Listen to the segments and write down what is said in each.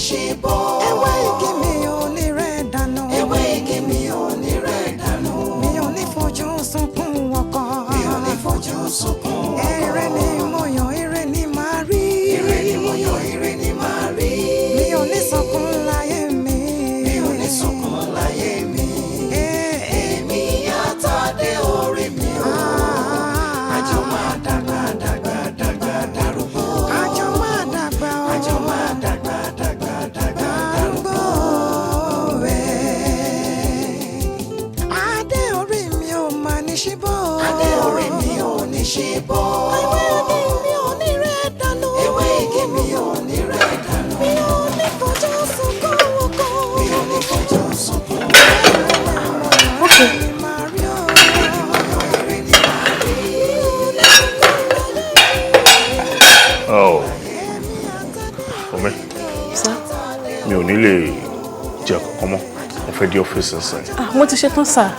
ṣe bọ́. Ewé igi mi ò ní rẹ̀ dànù. Ewé igi mi ò ní rẹ̀ dànù. Mi ò ní fojú sunkún ọkọ. Mi ò ní fojú sunkún ọkọ. Ire ni mo yàn, ire ni màá rí. Ire ni mo yàn, ire ni màá rí. Mi ò ní sunkún láyé mi. Mi ò ní sunkún láyé mi. Èmi àtàdé orí mi o. Àjọ máa dàgbà dàgbà dàgbà darúgbó. Àjọ máa dàgbà o. Àjọ máa dàgbà dàgbà dàgbà darúgbó. Rẹ̀. Adé orí mi ò máa ní ṣíbọ̀. Adé orí mi ò ní ṣe bọ́. Ewé igi mi ò ní rẹ̀ dànù. Ewé igi mi ò ní rẹ̀ dànù. Mi ò ní fojú sunkún ọkọ. Mi ò ní fojú sunkún. Okay. Màá rí o. Ire ni màá rí. Oh, Omi, Sir? mi ò ní lè jẹ kankan mọ́. Mo fẹ́ dé ọ́fíìsì nsìn. Ah, mo ti ṣe tán sir.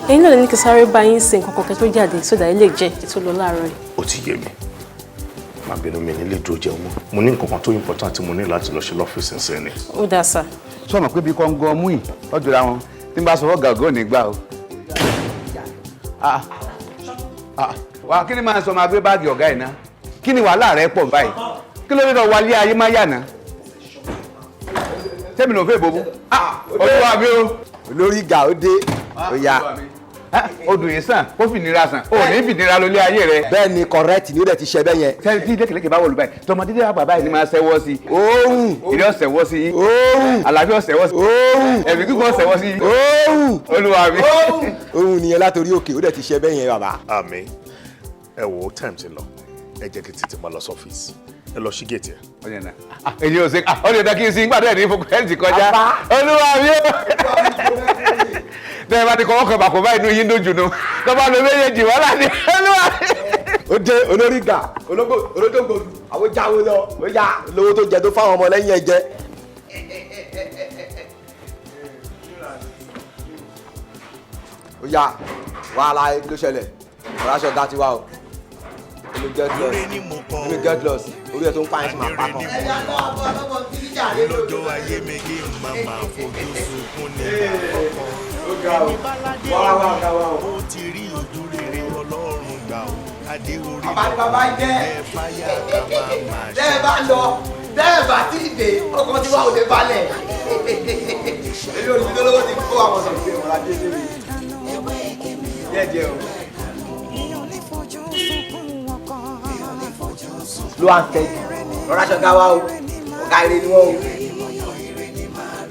Ẹ̀yin náà lè ní kí sáré bá yín ṣe nǹkan kọ̀ọ̀kan tó jáde sódà ilé jẹ́ kí tó lọ láàárọ̀ yìí. Ó ti yé mi. Má bínú, mi ní lè dúró jẹun mọ́. Mo ní nǹkan kan tó important tí mo ní láti lọ ṣe lọ́fíìsì nsìn ni. Ó dáa sir. Sọmọ pé bí kọ́ńgọ́ mú yìí ọjọ́ ra wọn tí n bá sọ ọ̀gá ọ̀gá ò ní gbà o. Ah, ah, wà kí ni máa sọ máa gbé báàgì ọ̀gá yìí ná? Kí ni wàhálà rẹ pọ̀ báyìí? Kí ló dé tó wálé ayé má yà ná? Sẹ́mi ló ń fẹ́ ìbomú. Olúwa mi o. Olórí gà ó dé ó yá. Odùn yìí sàn kó fìnira sàn, ò ní fìnira lólé ayé rẹ. Bẹ́ẹ̀ ni, correct ni, ó dẹ̀ ti ṣe bẹ́ẹ̀ yẹn. Sẹ́ni tí lékeleke bá wọlé báyìí, tọmọdé dé àgbà báyìí ni máa ṣẹ́wọ́ sí i. Òórùn. Ìrẹ́ ọ̀sẹ̀wọ́ sí i. Òórùn. Àlàáfíà ọ̀sẹ̀wọ́ sí i. Òórùn. Ẹ̀mí kíkọ́ ọ̀sẹ̀wọ́ sí i. Òórùn. Olúwa mi. Òórùn nìyẹn látòrí òkè, ó dẹ̀ ti ṣe bẹ́ẹ̀ yẹn, bàbá. Àmín. Ẹ wo, time ti lọ. Ẹ jẹ́ kí n tètè máa lọ sọ́fíìsì. Ẹ lọ ṣí gate ẹ̀. Ọ̀yẹ̀ náà. Èyí ò ṣe ó lè dá kí n sin gbàdúrà ní fọkùnrin kọjá. Olúwa mi ó. Tẹ́ ẹ bá ti kọ́ ọkọ̀ bàkọ́ báyìí, inú yín dójú nu. Tọ́ bá lo méjèèjì wàhálà ní olúwa mi. Ó dé, olórí gà, ológbò olódògbò, àwọn jáwé lọ, ó yá lówó tó jẹ tó fáwọn ọmọ lẹ́yìn ẹ jẹ. Ó yá, wàhálà kí ló ṣẹlẹ̀? Ọ̀rọ̀ aṣọ ọ̀gá ti wá o. Èmi get lost, èmi get lost, orí ẹ̀ tó ń pààyàn sí máa pa kan. Lọ́jọ́ ayé mi kí n má máa fojú sunkún nígbà kọ̀ọ̀kan. Ẹni bá ládé orí ó ti rí ojú rere Ọlọ́run gbà ó. Adé orí Bàbá ni bàbá jẹ́. ẹ fáyà ká máa máa Tẹ́ ẹ bá lọ, tẹ́ ẹ bá tí ì dé, ọkàn tí wà ò lè balẹ̀. Èmi ò ní bí lọ́wọ́ ti kó àwọn sọ̀rọ̀ pé ọ̀rọ̀ adé lórí. Díẹ̀ díẹ̀ o. Mi ò ní fojú sunkún ọkọ. Mi ò ní fojú sunkún. Ló wà ń tẹ́ lọ́rọ̀ aṣọ ọ̀gá wa o, ọ̀gá ire ni wọ́n o.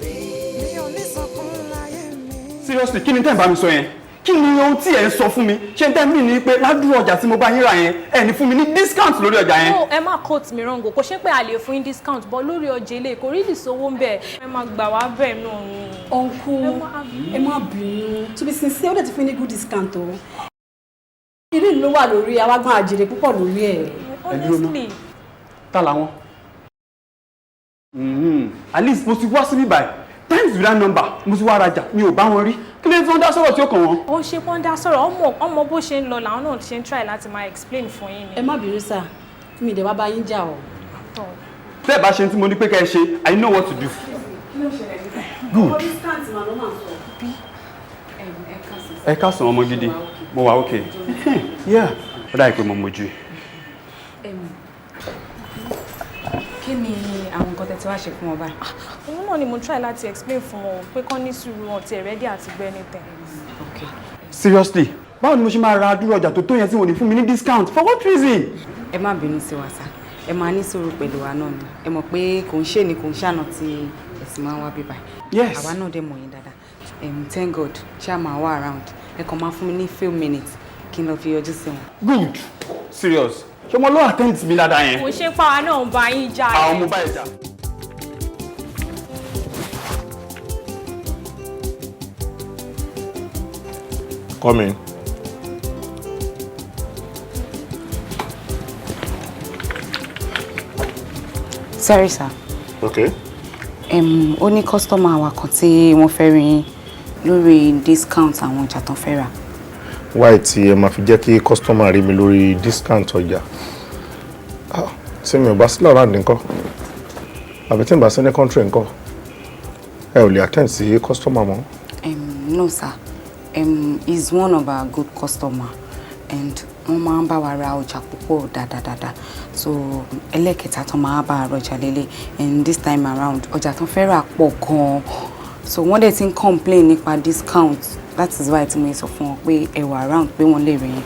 Mi ò ní sunkún láyé mi. Seriously, kí ni tẹ́ ń bá mi sọ yẹn? Kí ni ohun tí ẹ̀ ń sọ fún mi? Ṣé tẹ́ mi ní pé ládùúrò ọjà tí mo bá yín rà yẹn, ẹ̀ ní fún mi ní discount lórí ọjà yẹn? No, ẹ má quote mi wrong o. Kò ṣe pé a lè fún yín discount, but lórí ọjà ilé kò rí lè sówó ń bẹ̀. Ẹ má gbà wá bẹ́ẹ̀ náà ni. Uncle, ẹ má bínú. To be sincere, ó dẹ̀ ti fún yín ní good discount o. Irú ìlú ló wà lórí awágbọ́n àjèrè púpọ̀ lórí ẹ̀. Honestly. Ta làwọn? At least mo ti wá síbí báyìí times without number, mo ti wá rajà, mi ò bá wọn rí. Kí ló dé tí wọ́n dá sọ̀rọ̀ tí ó kàn wọ́n? Ó ṣe pọ́n dá sọ̀rọ̀, ọmọ bó ṣe ń lọ làwọn náà ṣe ń try láti máa explain fún yín ni. Ẹ má bínú sir, mi ì dẹ̀ wá bá yín jà o. Tọ́. Tẹ́ ẹ bá ṣe tí mo ní pé ká ẹ ṣe, I know what to do. Good. Discount màá ló máa sọ. Ẹ káàsán, ọmọ gidi. Mo wà okay. Yeah, ó dà pé mo mojú. Kí ni àwọn nǹkan tẹ́ tí wàá ṣe fún wọn báyìí? Òun náà ni mo try láti explain fún wọn pé kán ní sùúrù, wọn ti ready àti gbọ́ anything. Okay. Seriously, báwo ni mo ṣe máa ra àdúrà ọjà tó tó yẹn tí wọ́n ní fún mi ní discount? For what reason? Ẹ má bínú sí wa sir, ẹ máa ní sùúrù pẹ̀lú wa náà ni. Ẹ mọ̀ pé kò ń ṣe ni kò ń ṣàna tí ẹ̀sìn máa ń wá bíbá. Yes. Àwa náà dẹ̀ mọ̀ yín dáadáa. Thank God, ṣá máa wá around. Ẹ kàn máa fún mi ní few minutes kí n lọ fi yọjú sí wọn. Good. Serious, ṣé mo lọ attend mi dáadáa yẹn? Kò ṣe pàwa náà ń bá yín jà. Àwọn ọmọ báyìí jà. Come in. Sorry sir. Okay. Ó ní customer wa kan tí wọ́n fẹ́ rí yín lórí discount àwọn ọjà tán fẹ́ rà. Why tí ẹ máa fi jẹ́ kí customer rí mi lórí discount ọjà? Ah, tí mi ò bá sí lọ́rọ̀ nìkan. Àbí tí n bá sí ní country nǹkan, ẹ ò lè attend sí customer mọ́? No sir, he's one of our good customer and wọ́n máa ń bá wa ra ọjà púpọ̀ dáadáa. So ẹlẹ́kẹta tó máa bá wa rọjà lélẹ̀, and this time around ọjà tó fẹ́ rà pọ̀ gan-an, so wọ́n dẹ̀ ti ń complain nípa discount. That is why tí mo sọ fún wọn pé ẹ wà around, pé wọ́n lè rí yín.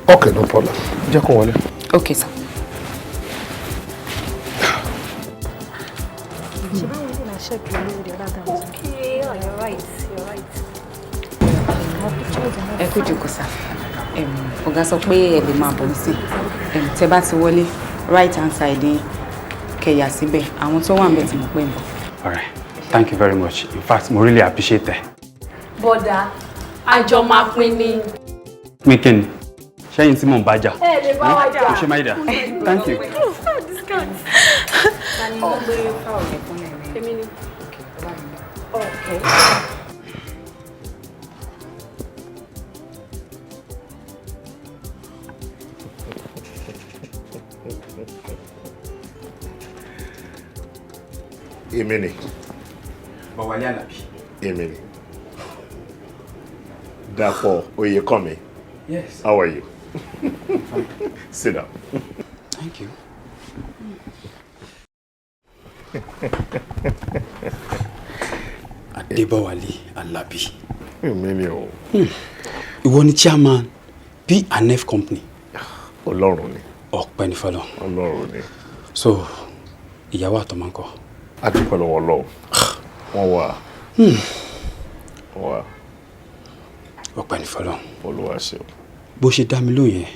Okay, no problem. Jẹ́ kó wọlé. Okay sir. Ṣé báwo ni màá ṣe pẹ̀lú the other time? Okay, oh, you're right, you're right. Àwọn pictures náà. Ẹ kú jókòó sir. Ọ̀gá sọ pé ẹ lè máa bọ̀ nísìn. Tẹ bá ti wọlé, right hand side yín, kẹyà síbẹ̀, àwọn tó wà ń bẹ̀ tí mo pè ń bọ̀. All right, thank you very much. In fact, mo really appreciate it. Bọ̀dà, àjọ máa pín ni. Pín kí ni? Ṣẹ́yìn tí mò ń bá jà. Ẹ lè bá wa jà. Kò ṣe máa dà. Thank you. Discount. Èmi ni. Okay. Èmi ni. Bọ̀wálé Àlàbí. Èmi ni. Dàpọ̀ Oyèkánmi. Yes. How are you? Sit down. Thank you. Adébọ̀wálé Àlàbí. Èmi ni o. Ìwọ ni chairman P&F company. Ọlọ́run ni. Ọpẹ́ ní fọlọ́. Ọlọ́run ni. So, ìyàwó àtọmọ ńkọ́? A dúpẹ́ lọ́wọ́ Ọlọ́run. Wọ́n wà. Wọ́n wà. Ọpẹ́ ní fọlọ́. Olúwa ṣeun. Bó ṣe dá mi lóhùn yẹn,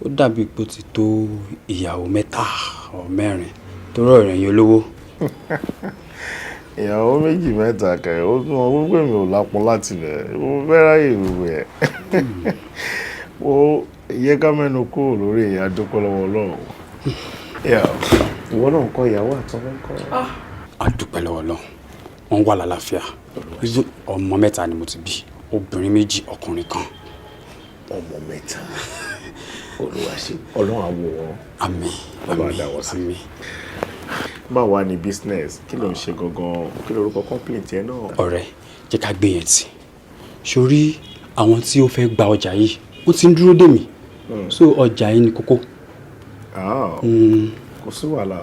ó dàbí pé ó ti tó ìyàwó mẹ́ta ọ̀ mẹ́rin tó rọ̀ ìrìn olówó. Ìyàwó méjì mẹ́ta kẹ̀, ó tún wọn wípé mi ò lápọn láti lẹ̀, mo fẹ́ ráyè gbogbo ẹ̀. Ó yẹ ká mẹ́nu kúrò lórí ìyá, dúpẹ́ lọ́wọ́ Ọlọ́run. Ìwọ náà ń kọ́, ìyàwó àtọmọ ń kọ́? A dúpẹ́ lọ́wọ́ Ọlọ́run, wọ́n wà lálàáfíà. Ọmọ mẹ́ta ni mo ti bí, obìnrin méjì, ọkùnrin kan. Ọmọ mẹ́ta, Olúwa ṣe, Ọlọ́run á wò wọ́n. Àmín. Ọlọ́run á dá wọn sí. Àmín. Báwo wá ní business? Kí ló ń ṣe gangan? Kí lorúkọ company tiẹ̀ náà? Ọ̀rẹ́, jẹ́ ká gbé yẹn tì sórí àwọn tí ó fẹ́ gba ọjà yìí, wọ́n ti ń dúró dè mí, so ọjà yìí ni kókó. Ah, kò sí wàhálà,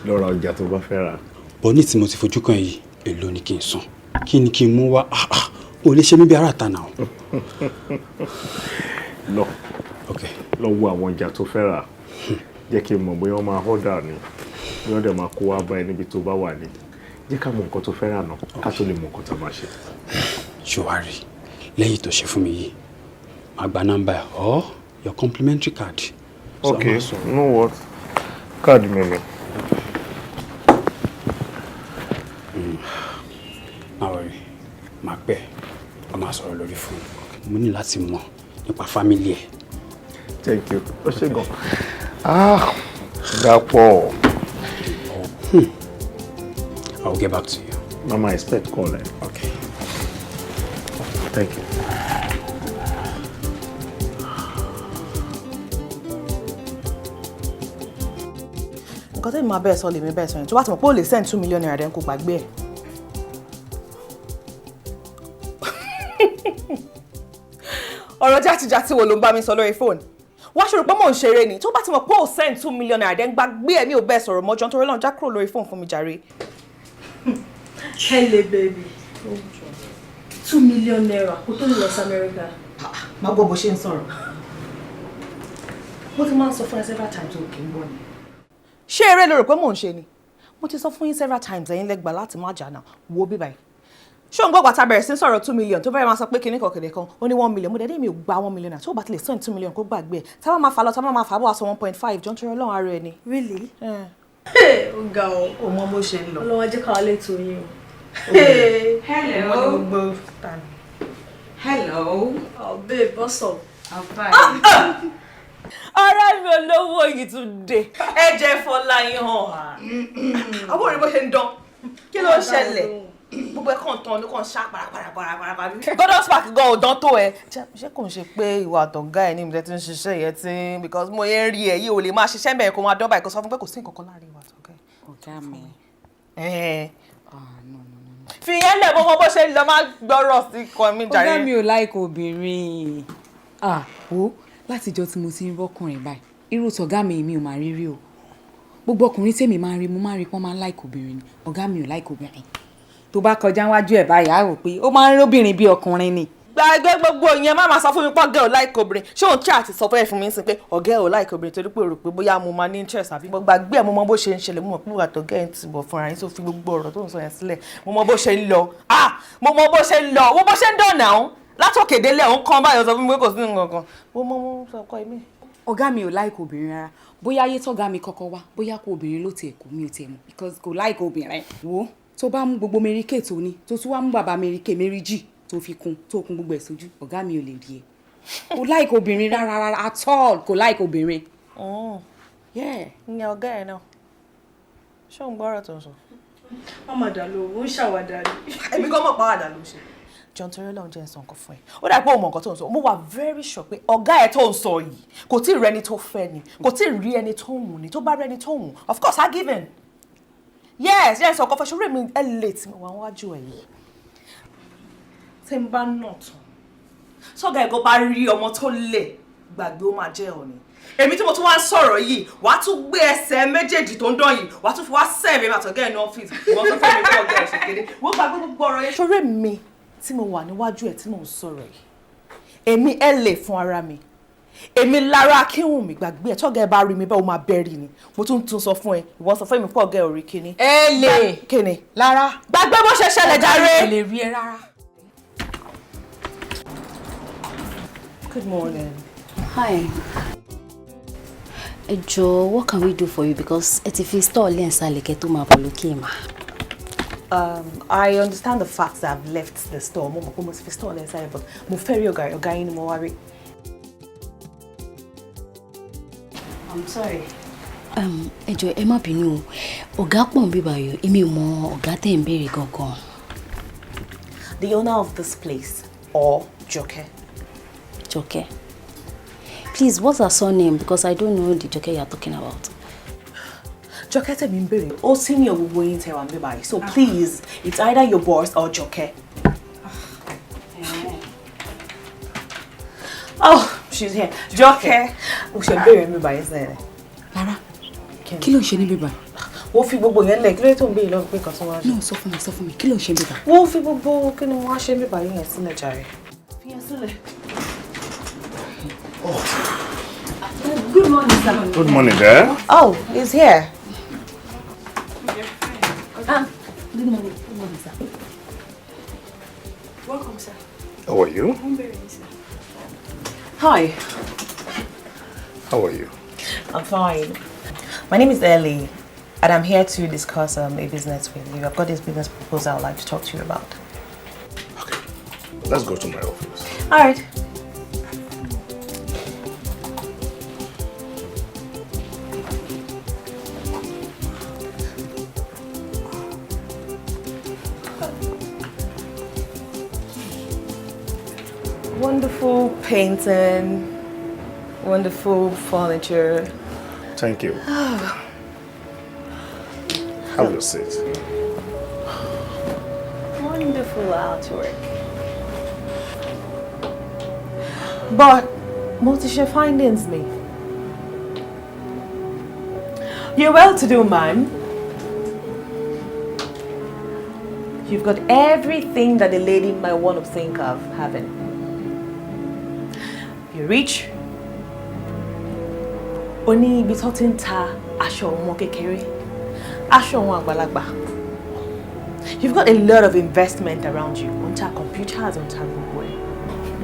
lọ ra ọjà tó bá fẹ́ rà. Bọ́ ní tí mo ti fojú kan yìí, èló ni kí n san? Kí ni kí n mú wá? Ah ah, o lè ṣe mí bí ara ta náà. Lọ lọ wo àwọn ọjà tó fẹ́ rà, jẹ́ kí n mọ̀ bóyá wọ́n máa order ni, bóyá wọ́n dẹ̀ máa kó wá bá ẹ níbi tó bá wà ní. Jẹ́ ká mọ nǹkan tó fẹ́ rà náà ká tó lè mọ nǹkan tó máa ṣe. Ṣùwárí lẹ́yìn tó ṣe fún mi yìí, màá gba nọ́mbà ẹ̀ or your complimentary card. So, Okay, a máa sọ̀rọ̀. You know what, card mi ni. Má worry, máa pẹ́, a máa sọ̀rọ̀ lórí fóònù. Mo ní láti mọ̀ nípa family ẹ̀. Thank you, ó ṣe gan. Ah, Dàpọ̀. I will get back to you. Mama, expect call. Eh? Okay. Thank you. Nǹkan tẹ́mi máa bẹ́ẹ̀ sọ lèmi bẹ́ẹ̀ sọ yẹn. Tó bá ti mọ̀ pé ó lè send ₦2 million dẹ́n, kó gbàgbé ẹ̀. Ọ̀rọ̀ játijàti wo ló ń bá mi sọ lórí fóònù? Wá ṣòro pé mò ń ṣeré ni. Tó bá ti mọ̀ pé ó send ₦2 million dẹ́n, gbàgbé ẹ̀. Mi ò bẹ́ẹ̀ sọ̀rọ̀ mọ́jọ́ nítorí Ọlọ́run, já kúrò lórí fóònù fún mi jàre. Hello baby. ₦2 million kó tó lè lọ sí Amẹ́ríkà. Má gbọ́ bó ṣe ń sọ̀rọ̀. Mo ti máa ń sọ fún ẹ several times, o kì í gbọ́ ni. Ṣé eré ló rò pé mò ń ṣe ni? Mo ti sọ fún yín several times, ẹ̀yin lẹ́gbàá láti má jà náà. Wo bí báyìí, ṣé òun gbọ́ gbàtà bẹ̀rẹ̀ sí sọ̀rọ̀ 2 million tó fẹ́rẹ̀ máa sọ pé kinní kan kìnìún kan, ó ní 1 million. Mo dẹ̀ dé, mi ò gba 1 million náà. Tó o bá ti lè send 2 million, kó gbàgbé ẹ̀. Tá a bá máa fà lọ, tá a bá máa fà bọ̀, wá sọ 1.5. Jọ́, nítorí Ọlọ́run, ara ẹ ni. Really? Ó ga ọ. O mọ bó ṣe ń lọ. Ọlọ́wọ́ jẹ́ káwa lè tó yín o. Hello. Hello. Oh babe, what's up? I'm fine. Ọ̀rẹ́ mi olówó yìí tún dé. Ẹ jẹ́ fọlá yín hàn. Àwọn òrìbó ṣe ń dán. Kí ló ń ṣẹlẹ̀? Gbogbo ẹ̀ kàn tán ló kàn ṣá parapara. Gordon Spark gan ò dán tó ẹ. Ṣé kò ń ṣe pé ìwà àtọ̀gá ẹ̀ ní ibi tẹ́ ti ń ṣiṣẹ́ yẹn tí because mo yẹn rí ẹ yìí ò lè máa ṣiṣẹ́ mẹ́rin kó máa dán báyìí, kó sọ fún pé kò sí nǹkan kan láàrin ìwà àtọ̀gá ẹ̀. Ọ̀gá mi. Fi yẹn lẹ̀, bó bó ṣe ń lọ, máa gbọ́rọ̀ sí kan mi jàre. Ọ̀gá mi ò like obìnrin. Ah, wo, látijọ́ tí mo ti ń rọ́kùnrin báyìí, irú tọ̀gá mi mi ò máa rí rí o. Gbogbo ọkùnrin tèmi máa ń rí, mo máa ń rí pọ́n máa ń like obìnrin ni. Ọ̀gá mi ò like obìnrin. Tó bá kọjá wájú ẹ̀ báyìí, á rò pé ó máa ń róbìnrin bí ọkùnrin ni. Gbàgbé gbogbo ìyẹn, má máa sọ fún mi pé ọ̀gá ò like obìnrin. Ṣé òun tí àti sọ fẹ́ fún mi sí pé ọ̀gá ò like obìnrin torí pé o rò pé bóyá mo máa ní interest àbí? Mo gbàgbé ẹ̀, mo mọ bó ṣe ń ṣẹlẹ̀. Mo mọ̀ pé àtọ̀gá ẹ̀ ti bọ̀ fúnra yín tó fi gbogbo ọ̀rọ̀ tó ń sọ yẹn sílẹ̀. Mo mọ bó ṣe ń lọ. Ah, mo mọ bó ṣe ń lọ, mo bó ṣe ń dọ̀nà ọ̀hún látòkè délẹ̀ òun kan báyọ̀ sọ fún mi pé kò sí nǹkan kan. Mo mọ, mo sọ ọkọ mi. Ọ̀gá mi ò like obìnrin rárá. Bóyá ayé tọ́gá mi kọ́kọ́ wá, bóyá kó obìnrin ló tiẹ̀ kú, mi ò tiẹ̀ mọ̀, because kò like obìnrin. Wo, tó bá mú gbogbo Mary tó ní, tó tún wá mú bàbá Mary Mary G tó fi kún, tó kún gbogbo ẹ̀ sójú, ọ̀gá mi ò lè rí ẹ. Kò like obìnrin rárá rárá at all, kò like obìnrin. Ìyẹn ọ̀gá ẹ̀ náà, ṣé òun gbọ́rọ̀ tó ń sọ? Wọ́n máa dà lóhùn, ó ń ṣàwàdà ni. Èmi gan mọ̀ pàwàdà ló ń ṣe. John, torí Ọlọ́run, jẹ́ ń sọ nǹkan fún ẹ. Ó dà pé òun mọ̀ nǹkan tó ń sọ. Mo wà very sure pé ọ̀gá ẹ̀ tó ń sọ yìí kò tí ì rẹni tó fẹ́ ni, kò tí ì rí ẹni tó wù ni. Tó bá rẹni tó wù, of course I give in. Yes, jẹ́ ń sọ nǹkan fún ẹ. Ṣòro èmi ẹ lè tí mo wà wájú ẹ yìí tí n bá nà tán, sọ́gà ẹ̀gọ́ bá rí ọmọ tó lè gbàgbé, ó máa jẹ́ òní. Èmi tí mo tún wá ń sọ̀rọ̀ yìí, wàá tún gbé ẹsẹ̀ méjèèjì tó ń dán yìí, wàá tún fi wá sẹ́ẹ̀mí àtọ̀gẹ́ ẹ̀ ní ọ́fíìsì. Wọ́n tún fẹ́ mi kọ́ ọ̀gá ẹ̀ ṣe kéde. Wọ́n gbàgbé gbogbo ọ̀rọ̀ yẹn. Ṣoré mi tí mo wà níwájú ẹ̀ tí mò ń sọ̀rọ̀ yìí, èmi ẹ̀ lè fún ara mi, èmi lára Akínwùmí, gbàgbé ẹ̀. Tọ́gà ẹ̀ bá rí mi bẹ́ẹ̀, ó máa bẹ́rí ni. Mo tún tún sọ fún ẹ, ìwọ sọ fún mi pọ̀ ọ̀gá ẹ̀ ò rí kíní. Ẹ lè kíni. Lára. Gbàgbé bó ṣe ṣẹlẹ̀ jàre. Kò lè rí ẹ rárá. Good morning. Hi. Ẹ jọ̀ọ́, what can we do for you? Because ẹ ti fi store lẹ́ǹ sálẹ̀ kẹ́ tó máa bọ̀ lókè mà. I understand the fact that I've left the store. Mo mọ̀ pé mo ti fi store lẹ́ǹ sálẹ̀, but mo fẹ́ rí ọ̀gá, ọ̀gá yín ni mo wá rí. I'm sorry. Ẹ jọ̀ọ́, ẹ má bínú o, ọ̀gá pọ̀ ń bí báyọ̀, èmi ò mọ ọ̀gá tẹ̀ ń béèrè gangan. The owner of this place, or Joke. Joke. Please, what's her surname? Because I don't know the Joke you're talking about. Joke tẹ̀mí ń béèrè, ó senior gbogbo yín tẹ̀ wá ń bí báyìí. So please, it's either your boss or Joke. Oh, she's here. Joke. Mo ṣe béèrè mi báyìí sẹ́yìn. Lára, kí ló ń ṣe níbí báyìí? Wọ́n fi gbogbo yẹn lẹ̀, kí ló dé tó ń béèrè lọ́wọ́ pé nǹkan tó wá ṣe? No, sọ fún mi, sọ fún mi, kí ló ń ṣe níbí báyìí? Wọ́n fi gbogbo kí ni wọ́n á ṣe níbí báyìí yẹn sílẹ̀ jàre. Fi yẹn sílẹ̀. Good morning, sir. Good morning there. Oh, he's here. Ah, good morning. Good morning, sir. Welcome, sir. How are you? I'm very well, sir. Hi. How are you? I'm fine. My name is Ellie, and I'm here to discuss a business with you. I've got this business proposal I'd like to talk to you about. Let's go to my office. All right. Wonderful painting, wonderful furniture. Thank you. Have your seat. Wonderful artwork. But mo ti ṣe findings mi. You're well-to-do man. You've got everything that a lady might want to think of having. You're rich. O ní ibi tó ti ń ta aṣọ ọmọ kékeré, aṣọ àwọn àgbàlagbà. You've got a lot of investment around you. Ó ń ta computers, ó ń ta gbogbo ẹ̀.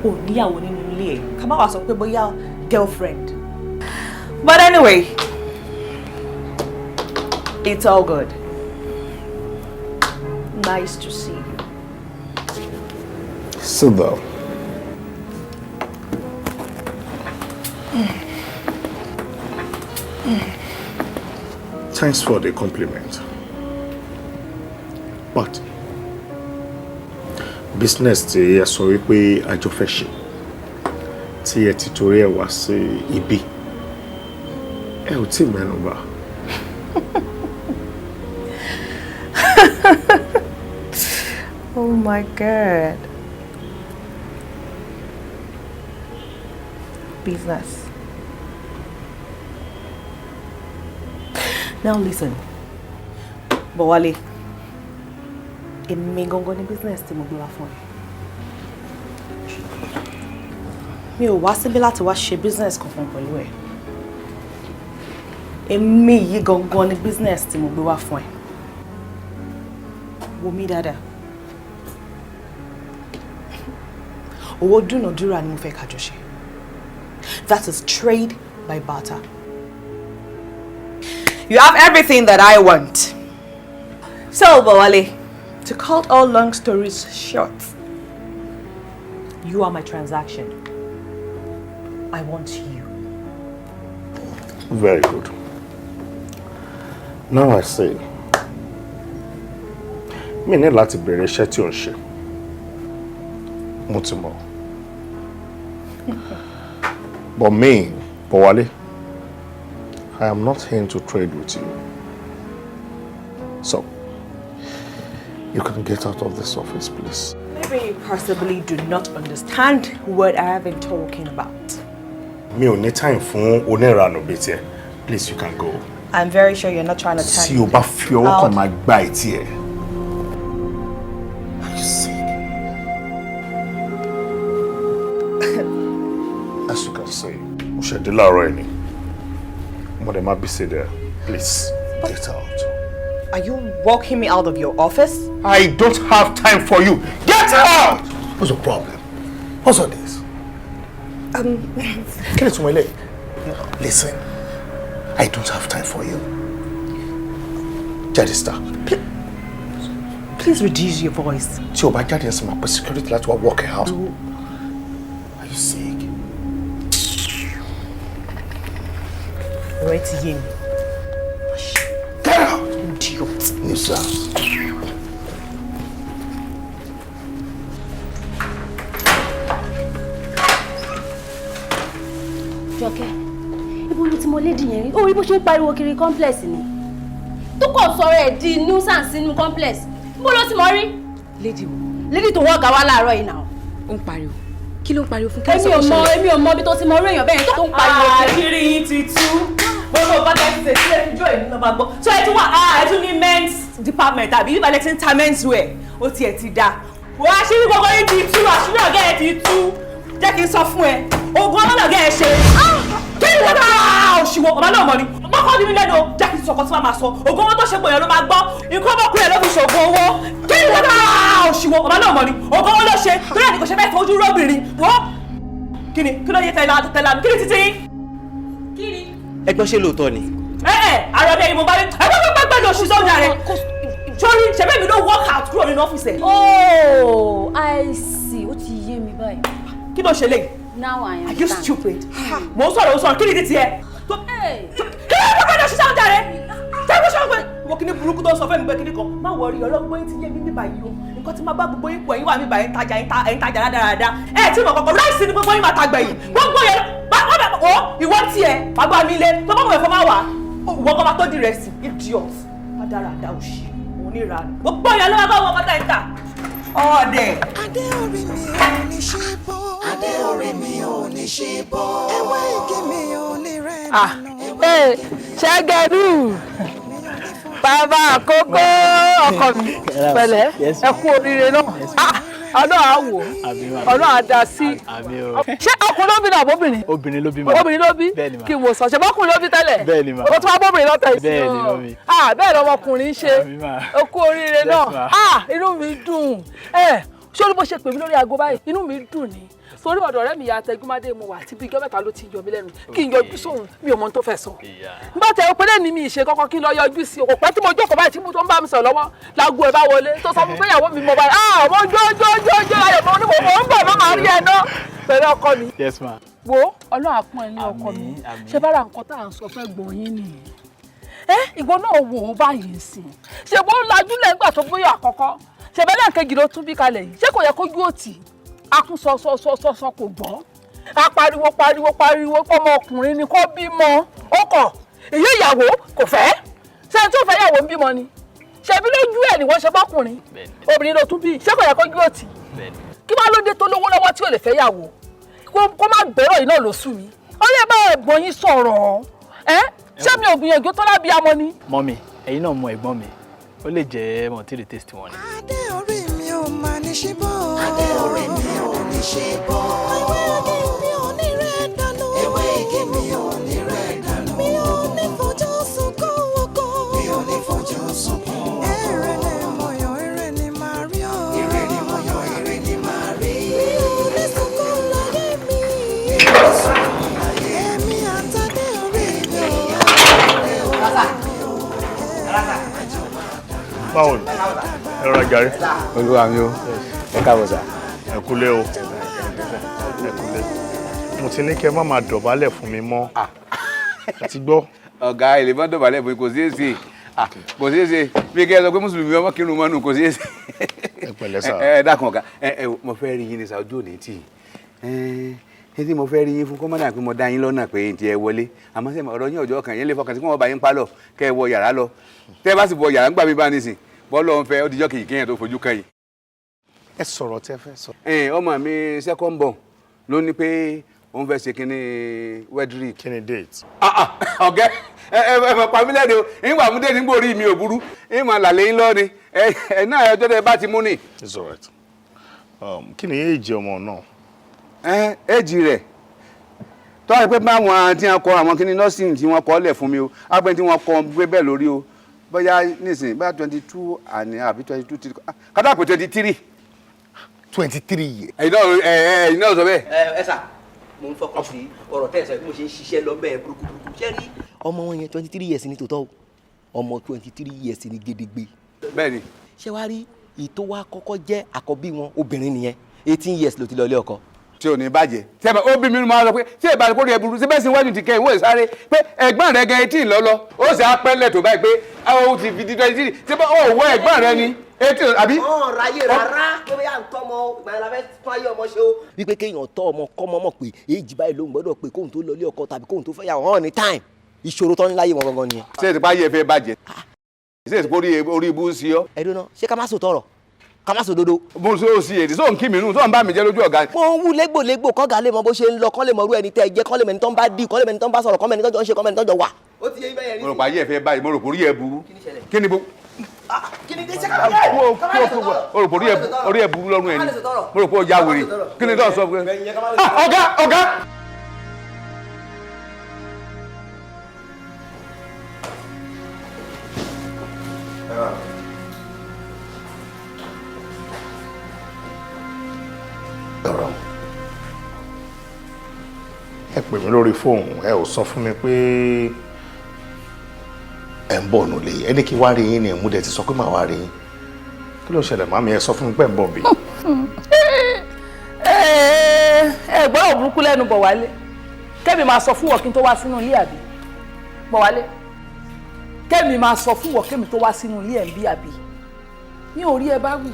O níyàwó nínú ilé ẹ̀. Ká má wàá sọ pé bóyá girlfriend. But anyway, it's all good. Nice to see you. Sit down. Thanks for the compliment. But Business tí ẹ sọ wípé àjọ fẹ́ ṣe, tí ẹ ti torí ẹ wá sí ibi, ẹ ò tí ì mẹ́nu bà. Oh my God. Business. Now listen, Bọ̀wálé, èmi gangan ní business tí mo gbé wá fún ẹ. Mi ò wá síbí láti wá ṣe business kankan pẹ̀lú ẹ. Èmi yìí gangan ní business tí mo gbé wá fún ẹ. Wo mí dáadáa. Owó dúnàdúrà ni mo fẹ́ ká jọ ṣe. That is trade by barter. You have everything that I want. So, Bọ̀wálé, to cut all long stories short, you are my transaction. I want you. Very good. Now I see. Mi ní láti bẹ̀rẹ̀ iṣẹ́ tí ò ń ṣe. Mo ti mọ̀. But me, Bọ̀wálé, I am not here to trade with you. So, you can get out of this office, please. Maybe you possibly do not understand what I have been talking about. Mi ò ní time fún oníranù bíi tiẹ̀. Please, you can go. I'm very sure you're not trying to tell Tí o bá fi ọwọ́ kan, máa gbá etí ẹ̀. Are you sick? As you can see, mo ṣe dé láàárọ̀ ẹ̀ ni. Mo dẹ̀ máa busy there. Please, get out. Are you walking me out of your office? I don't have time for you. Get out! What's your problem? What's all this? Kí ni ìtumọ̀ eléyìí? Listen, I don't have time for you. Jáde síta. Please reduce your voice. Tí o bá jáde ẹsẹ̀, máa pẹ́ security láti wá walk her out. Are you sick? Ọ̀rẹ́ ti yé mi. Get out! Idiot. Nuisance. Jọkẹ́, ibo ló ti mọ lady yẹn rí? Ó rí bó ṣe ń pariwo kiri complex ni. Tó kọ̀ sọ̀rọ̀ ẹ̀ di nuisance nínú complex. Ibo ló ti mọ rí? Lady wo? Lady tó wọ́ ọ̀gá wa láàárọ̀ yìí náà. Ó ń pariwo. Kí ló ń pariwo fún? Kí ló Èmi sọ ò pé mọ ṣẹlẹ̀? Èmi ò mọ ibi tó ti mọ orí èèyàn bẹ́ẹ̀ tó ń pariwo kiri. Àṣírí yín ti tú. Gbogbo nǹkan tẹ́ ti ṣe sílẹ̀ fíjọ́ èmi náà máa gbọ́. So ẹ tún wà, ẹ tún ní men's department àbí ìbàlẹ̀ tí ń ta men's wear. Ó tiẹ̀ ti dáa. Wọ́n àṣírí gbogbo yín ti tú, àṣírí ọ̀gá ẹ̀ ti tú. Jẹ́ kí n sọ fún ẹ, oògùn ọlọ́gá ẹ̀ ṣe. Kí ni wọ́n máa òṣìwọ̀ ọ̀bá náà mọ̀ ni? Mọ́kọ́ ní mi lẹ́nu o, jẹ́ kí n sọ̀kọ́ tí wọ́n máa sọ. Oògùn owó tó ṣe pòyàn ló máa gbọ́. Nǹkan ọmọkùnrin ẹ̀ ló fi ṣògùn owó. Kí ni wọ́n máa òṣìwọ̀ ọ̀bá náà mọ̀ ni? Oògùn owó ló ṣe. Torí ẹ̀ ní kò ṣe fẹ́ fojú róbìnrin. Wọ́n kí ni kí ló yẹ tẹ̀lá tẹ̀lá kí ni títí? Ẹgbọ́n, ṣé lóòótọ́ ni? Ẹ ẹ àrò ọdẹ yìí mo bá rí ẹ gbọ́dọ̀ gbọ́dọ̀ lọ ṣiṣọ́ ọjà rẹ. Sórí ṣẹ̀fẹ̀ mi ló work out kúrò nínú ọ́fíìsì ẹ̀. Oh, I see. Ó ti yé mi báyìí. Kí ló ṣe léyìí? Now I Are you understand. stupid? Mo ń sọ̀rọ̀, ó sọ̀rọ̀, kí ni títí ẹ? Kí ló ń gbọ́dọ̀ ṣiṣẹ́ ọjà rẹ? Ṣé kó ṣe wọ́n pé mo kí ní burúkú tó ń sọ fún mi pé kíní kan má wọrí, ọlọ́gbọ́n yín ti yé mi bíbá yìí o. Nǹkan tí máa bá gbogbo yín pọ̀, ẹ̀yin wà mí báyìí ń tajà, ẹ̀yin tajà rádaràda. Ẹ̀ tí mo kọ̀kọ̀ ráìsì ni gbogbo yín máa ta gbẹ̀yìn. Gbogbo yẹn bá wọ́n bẹ̀ ọ́ ìwọ tiẹ̀ bàbá mi lé tó bá mọ̀ ẹ̀fọ́ máa wà ìwọ kọ́ máa tó di rẹ̀ sí idiot rádaràda òṣì oníranù. Gbogbo yẹn ló máa bá wọn kọ́tà ìta ọ̀ọ́dẹ̀. Adé orí mi ò ní ṣe bọ́. Adé orí mi ò ní ṣe bọ́. Ewé igi mi ò lè rẹ̀ dànù. Ṣẹ́gẹ̀dù, bàbá àkókò, ọkọ mi, pẹ̀lẹ́, ẹ kú oríire náà. Ah, Ọlọ́run á wò, Ọlọ́run á dá sí. Ṣé ọkùnrin ló bí ní àbóbìnrin? Obìnrin ló bí ma. Obìnrin ló bí? Bẹ́ẹ̀ni ma. Kí n wò sàn, ṣe bọ́kùnrin ló bí tẹ́lẹ̀? Bẹ́ẹ̀ni ma. O tún wá bóbìnrin lọ́tẹ̀ sí. Bẹ́ẹ̀ni, mummy. Ah, bẹ́ẹ̀ lọmọkùnrin ṣe. Àmín ma. O kú oríire Yes, náà. ma. Ah, inú mi dùn. Ẹ ṣé o ní bó ṣe pè mí lórí aago báyìí, inú mi dùn ni. Torí ọ̀dọ̀ ọ̀rẹ́ mi ìyá Àtẹ̀gúnmádé mo wà, àti bíi ijọ́ mẹ́ta ló ti yọ mí lẹ́nu kí n yọjú sóhun, mi ò mọ ohun tó fẹ́ sọ. Nígbà tẹ pé lẹ́ni mi ìṣe kọ́kọ́ kí n lọ yọjú sí o, kò pẹ́ tí mo jókòó báyìí tí mo tó ń bá mi sọ̀rọ̀ lọ́wọ́, láago ẹ̀ bá wọlé tó sọ fún pé ìyàwó mi mo báyìí, ah, mo jó jó jó jó ayọ̀, mo ní mo mò ń bọ̀, mo máa rí ẹ náà pẹ̀lú ọkọ mi. Yes ma. Wo, Ọlọ́run àpọ́n ẹ ní ọkọ mi. Àmín. Ṣé bára nǹkan tá à ń sọ fẹ́ gbọ̀n yín nìyí? Ẹ ìwọ náà wò ó báyìí sí i, ṣe bó ń lajú lẹ́gbà tó bóyá àkọ́kọ́ Ṣẹ̀bẹ́lẹ̀ kejì ló tún bí kalẹ̀ yìí, ṣé kò yẹ kójú òtì? Akún sọ sọ sọ sọ sọ kò gbọ́. A pariwo pariwo pariwo ọmọkùnrin ni kò bímọ, ó kọ̀. Èyí ìyàwó kò fẹ́. Ṣé ẹni tó fẹ́ yàwó ń bímọ ni? Ṣebí lójú ẹ̀ ni wọ́n ṣe bọ́kùnrin. Obìnrin ló tún bí, ṣé kò yẹ kójú òtì? Kí wàá ló dé tó lówó lọ́wọ́ tí ò lè fẹ́ yàwó? Kó má gbọ́rọ̀ yìí náà ló sú mi. Ó lè bá ẹ̀gbọ́n yín sọ̀rọ̀. Ẹ́ ṣé mi ò gbìyànjú tó lábí amọ ni? Mọ́mì, ẹ̀yin náà mọ ẹ̀gbọ́n mi, ó lè jẹ́ mọ̀tírì taste wọn ni. Adé orí mi ò mà ní ṣe bọ́. Adé orí mi ò ní ṣe bọ́. Ewé igi mi ò ní rẹ̀ dànù. Ewé igi mi ò ní rẹ̀ dànù. Mi ò ní fojú sunkún ọkọ. Mi ò ní fojú sunkún ọkọ. Èrè ni mo yàn, èrè ni màá rí o. Èrè ni mo yàn, èrè ni màá rí. Mi ò ní sunkún láyé mi. Mi ò ní sunkún láyé mi. Èmi àtàdé orí mi ò. Báwo ni? Ẹ rọra jàre. Olúwa mi o, ẹ káàbọ̀ sà. Ẹ kúlé o, ẹ kúlé. Mo ti ní kẹ́ má máa dọ̀bálẹ̀ fún mi mọ́. Ẹ ti gbọ́. Ọ̀gá ilé bá dọ̀bálẹ̀ fún mi kò ṣeé ṣe, kò ṣeé ṣe bí kẹ́ ẹ sọ pé mùsùlùmí ọmọ kírun mọ́nù kò ṣeé ṣe. Ẹ pẹ̀lẹ́ sà. Ẹ dákun ọ̀gá, ẹ mo fẹ́ rí yín ní sà, ojú òní tì í. Ẹ tí mo fẹ́ rí yín fún kọ́mọ́dà pé mo dá yín lọ́nà pé ntí ẹ wọlé, àmọ́ sẹ́mi ọ̀rọ̀ yín ọjọ́ kan yẹn lè fọkàn sí kí wọ́n bá yín pálọ̀ kẹ́ ẹ wọ yàrá lọ. Tẹ́ ẹ bá sì wọ yàrá ńgbà mi bá nísìn bọ́ọ̀lù ọ̀nfẹ́ ó dijọ́ kejì kéèyàn tó fojú kan yìí. Ẹ sọ̀rọ̀ tẹ́ fẹ́ sọ. Ẹ ọmọ mi second born ló ní pé òun fẹ́ ṣe kínní wedrick. Kí ni date? Ọ̀gẹ́ ẹ ẹ ẹ pa mí lẹ́nu o, ìwà múdé nígbò orí mi ò burú, ìmọ̀ àlàlẹ́ yín lọ ni, ẹ náà ẹjọ́ tẹ bá ti mú ni. It's all right. Kí ni èjì ọmọ náà? Ẹ èjì rẹ̀ tọ́ ẹ pé báwọn tí wọ́n kọ àwọn kínní nursing tí wọ́n kọ́ lẹ̀ fún mi o, ápẹ́ tí wọ́n kọ pé bẹ́ẹ̀ lórí o, bóyá nísìnyí bóyá 22 àní àbí 22 tí kátà pé 23. 23 years. Ẹ̀yin náà ẹ̀yin náà sọ bẹ́ẹ̀. Ẹ ẹ sà, mo ń fọkàn sí ọ̀rọ̀ tẹ́ ẹ sọ bí mo ṣe ń ṣiṣẹ́ lọ bẹ́ẹ̀ burúkú burúkú. Ṣé rí ọmọ wọn yẹn 23 years ni tòótọ́ o, ọmọ 23 years ni gedegbe. Bẹ́ẹ̀ni. Ṣé wàá rí ìtò wa kọ́kọ́ jẹ́ àkọ́bí wọn obìnrin nìyẹn, 18 years ló ti lọ ilé ọkọ. Tí ò ní bàjẹ́ tí ẹ bá ó bí mi máa sọ pé tí ẹ bá kórè ẹ burú sí bẹ́ẹ̀ sì wájú ti kẹ́ ìwé sáré pé ẹ̀gbọ́n rẹ gan 18 lọ́lọ́ ó sì á pẹ́lẹ̀ tó báyìí pé ó ti fi di 23 tí ó wọ ẹ̀gbọ́n rẹ ni 18 àbí. Ọ̀ ráyè rárá pé bóyá ń tọ́ ọmọ ìgbà yẹn la fẹ́ tún ayé ọmọ ṣe o. Wípé kéèyàn tọ́ ọmọ kọ́mọ mọ̀ pé èjì báyìí ló ń gbọ́dọ̀ pé kóhun tó lọ ilé ọkọ tàbí kóhun tó fẹ́ yàwó hàn ní time ìṣòro tán láyé wọn gangan nìyẹn. Ṣé ìtìpá yẹ fẹ́ bàjẹ́? Ṣé ìtìpá orí ibú ń ṣe ọ́? Ẹ dúró náà, ṣé ká má sòótọ́ ọ̀rọ̀? Ká má sòdodo. Mo ṣe ó sì èdè sóhun kí mi nù sóhun bá mi jẹ́ lójú ọ̀gá. Mo ń wú légbòlégbò kọ́gà lè mọ bó ṣe ń lọ, kọ́ lè mọ irú ẹni tẹ́ ẹ jẹ́, kọ́ lè mọ ẹni tó ń bá dì, kọ́ lè mọ ẹni tó ń bá sọ̀rọ̀, kọ́ mọ ẹni tó jọ ń ṣe, kọ́ mọ ẹni tó jọ wà. Ó ti yé ibẹ̀ yẹn rí. Mo rò pé ayé ẹ fẹ́ báyìí, mo rò pé orí ẹ burú. Kí ni bo. Kí ni dé ṣe ká lè Mo rò pé orí ẹ burú lọ́rùn ẹ ni. Mo rò pé ó ya wèrè. Kí ni tó sọ fún ẹ? Ọ̀gá ọ̀gá. Ọ̀rọ̀ ẹ pè mí lórí fóònù, ẹ ò sọ fún mi pé ẹ ń bọ̀ nulẹ̀, ẹ ní kí wá rí yín ni mo dẹ̀ ti sọ pé màá wá rí yín. Kí ló ṣẹlẹ̀ màmí? Ẹ sọ fún mi pé ẹ ń bọ̀ bí. Ẹ gbọ́dọ̀ burúkú lẹ́nu bọ̀ wálé, kẹ́mi máa sọ fún wọ̀ kí n tó wá sínú ilé àbí? Bọ̀ wálé, kẹ́mi máa sọ fún wọ̀ kẹ́mi tó wá sínú ilé ẹ̀ ń bí àbí? Mi ò rí ẹ bá wì.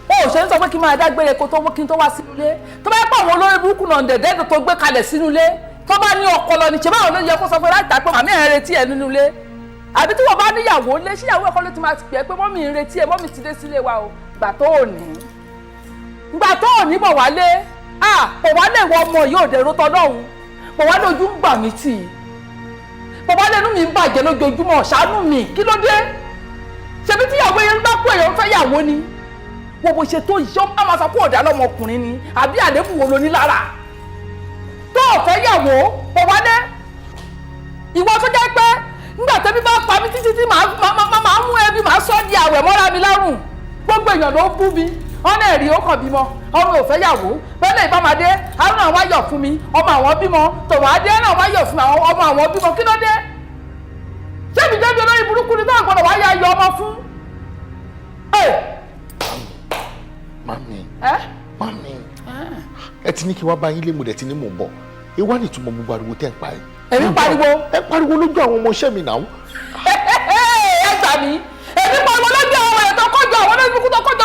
Ó ṣe ń sọ pé kí n máa dágbére kó tó kí n tó wá sínú ilé. Tó bá pọ̀ àwọn olórí burúkú náà dẹ̀dẹ́ tó gbé kalẹ̀ sínú ilé, tó bá ní ọpọlọ ní ṣe báwọn ló yẹ kó sọ fún ẹ láti ta pé màmí ẹ̀ ń retí ẹ nínú ilé. Àbí tí wọ́n bá níyàwó lé, síyàwó ẹ̀kọ́ ló ti máa pè é pé mọ́mì ń retí ẹ, mọ́mì ti dé sílé wa o. Ìgbà tó ò ní. Ìgbà tó ò ní bọ̀ wálé. Bọ̀ wálé ìwọ ọmọ yìí ò dẹ̀rọ tọ́lọ́hún. Bọ̀ wálé ojú ń gbà mí tì í. Bọ̀ wálé inú mi ń bàjẹ́ lójoojúmọ́, ṣàánú mi, kí ló dé? Ṣebí tíyàwó yẹn bá kú èèyàn fẹ́ yàwó ni. Wo bó ṣe tó yìí, ó máa sọ pé ọ̀dà lọ́mọkùnrin ni, àbí àléébù wo lo ní lára? Tó ò fẹ́ yàwó, bọ̀ wálé. Ìwọ tó jẹ́ pé nígbà tẹ́bí bá pa mí títí tí màá mú ẹbí màá sọ́ di àwẹ̀ mọ́ra mi lọ́rùn. Gbogbo èèyàn ló bú mi, ọ̀nà ẹ̀rí ó kàn bímọ, ọmọ ò fẹ́ yàwó. Bẹ́lẹ̀ ìbámadé, àrùn àwọn ayọ̀ fún mi, ọmọ àwọn bímọ, tòwọ́n adé náà wá yọ̀ fún mi, ọmọ àwọn bímọ, kí ló dé? Ṣé mi jẹ́ bí olórí burúkú ni táwọn gbọ́dọ̀ wá yá yọ ọmọ fún? Mami, mami, ẹ ti ní kí wá bá yín lé, mo dẹ̀ ti ní mò ń bọ̀. Ẹ wá ní ìtumọ̀ gbogbo ariwo tẹ́ ń pa ẹ. Èmi pariwo. Ẹ pariwo lójú àwọn ọmọ iṣẹ́ mi náà. Ẹ gbà mí, èmi pariwo lójú àwọn ẹ̀ tó kọjọ, àwọn olórí burúkú tó kọjọ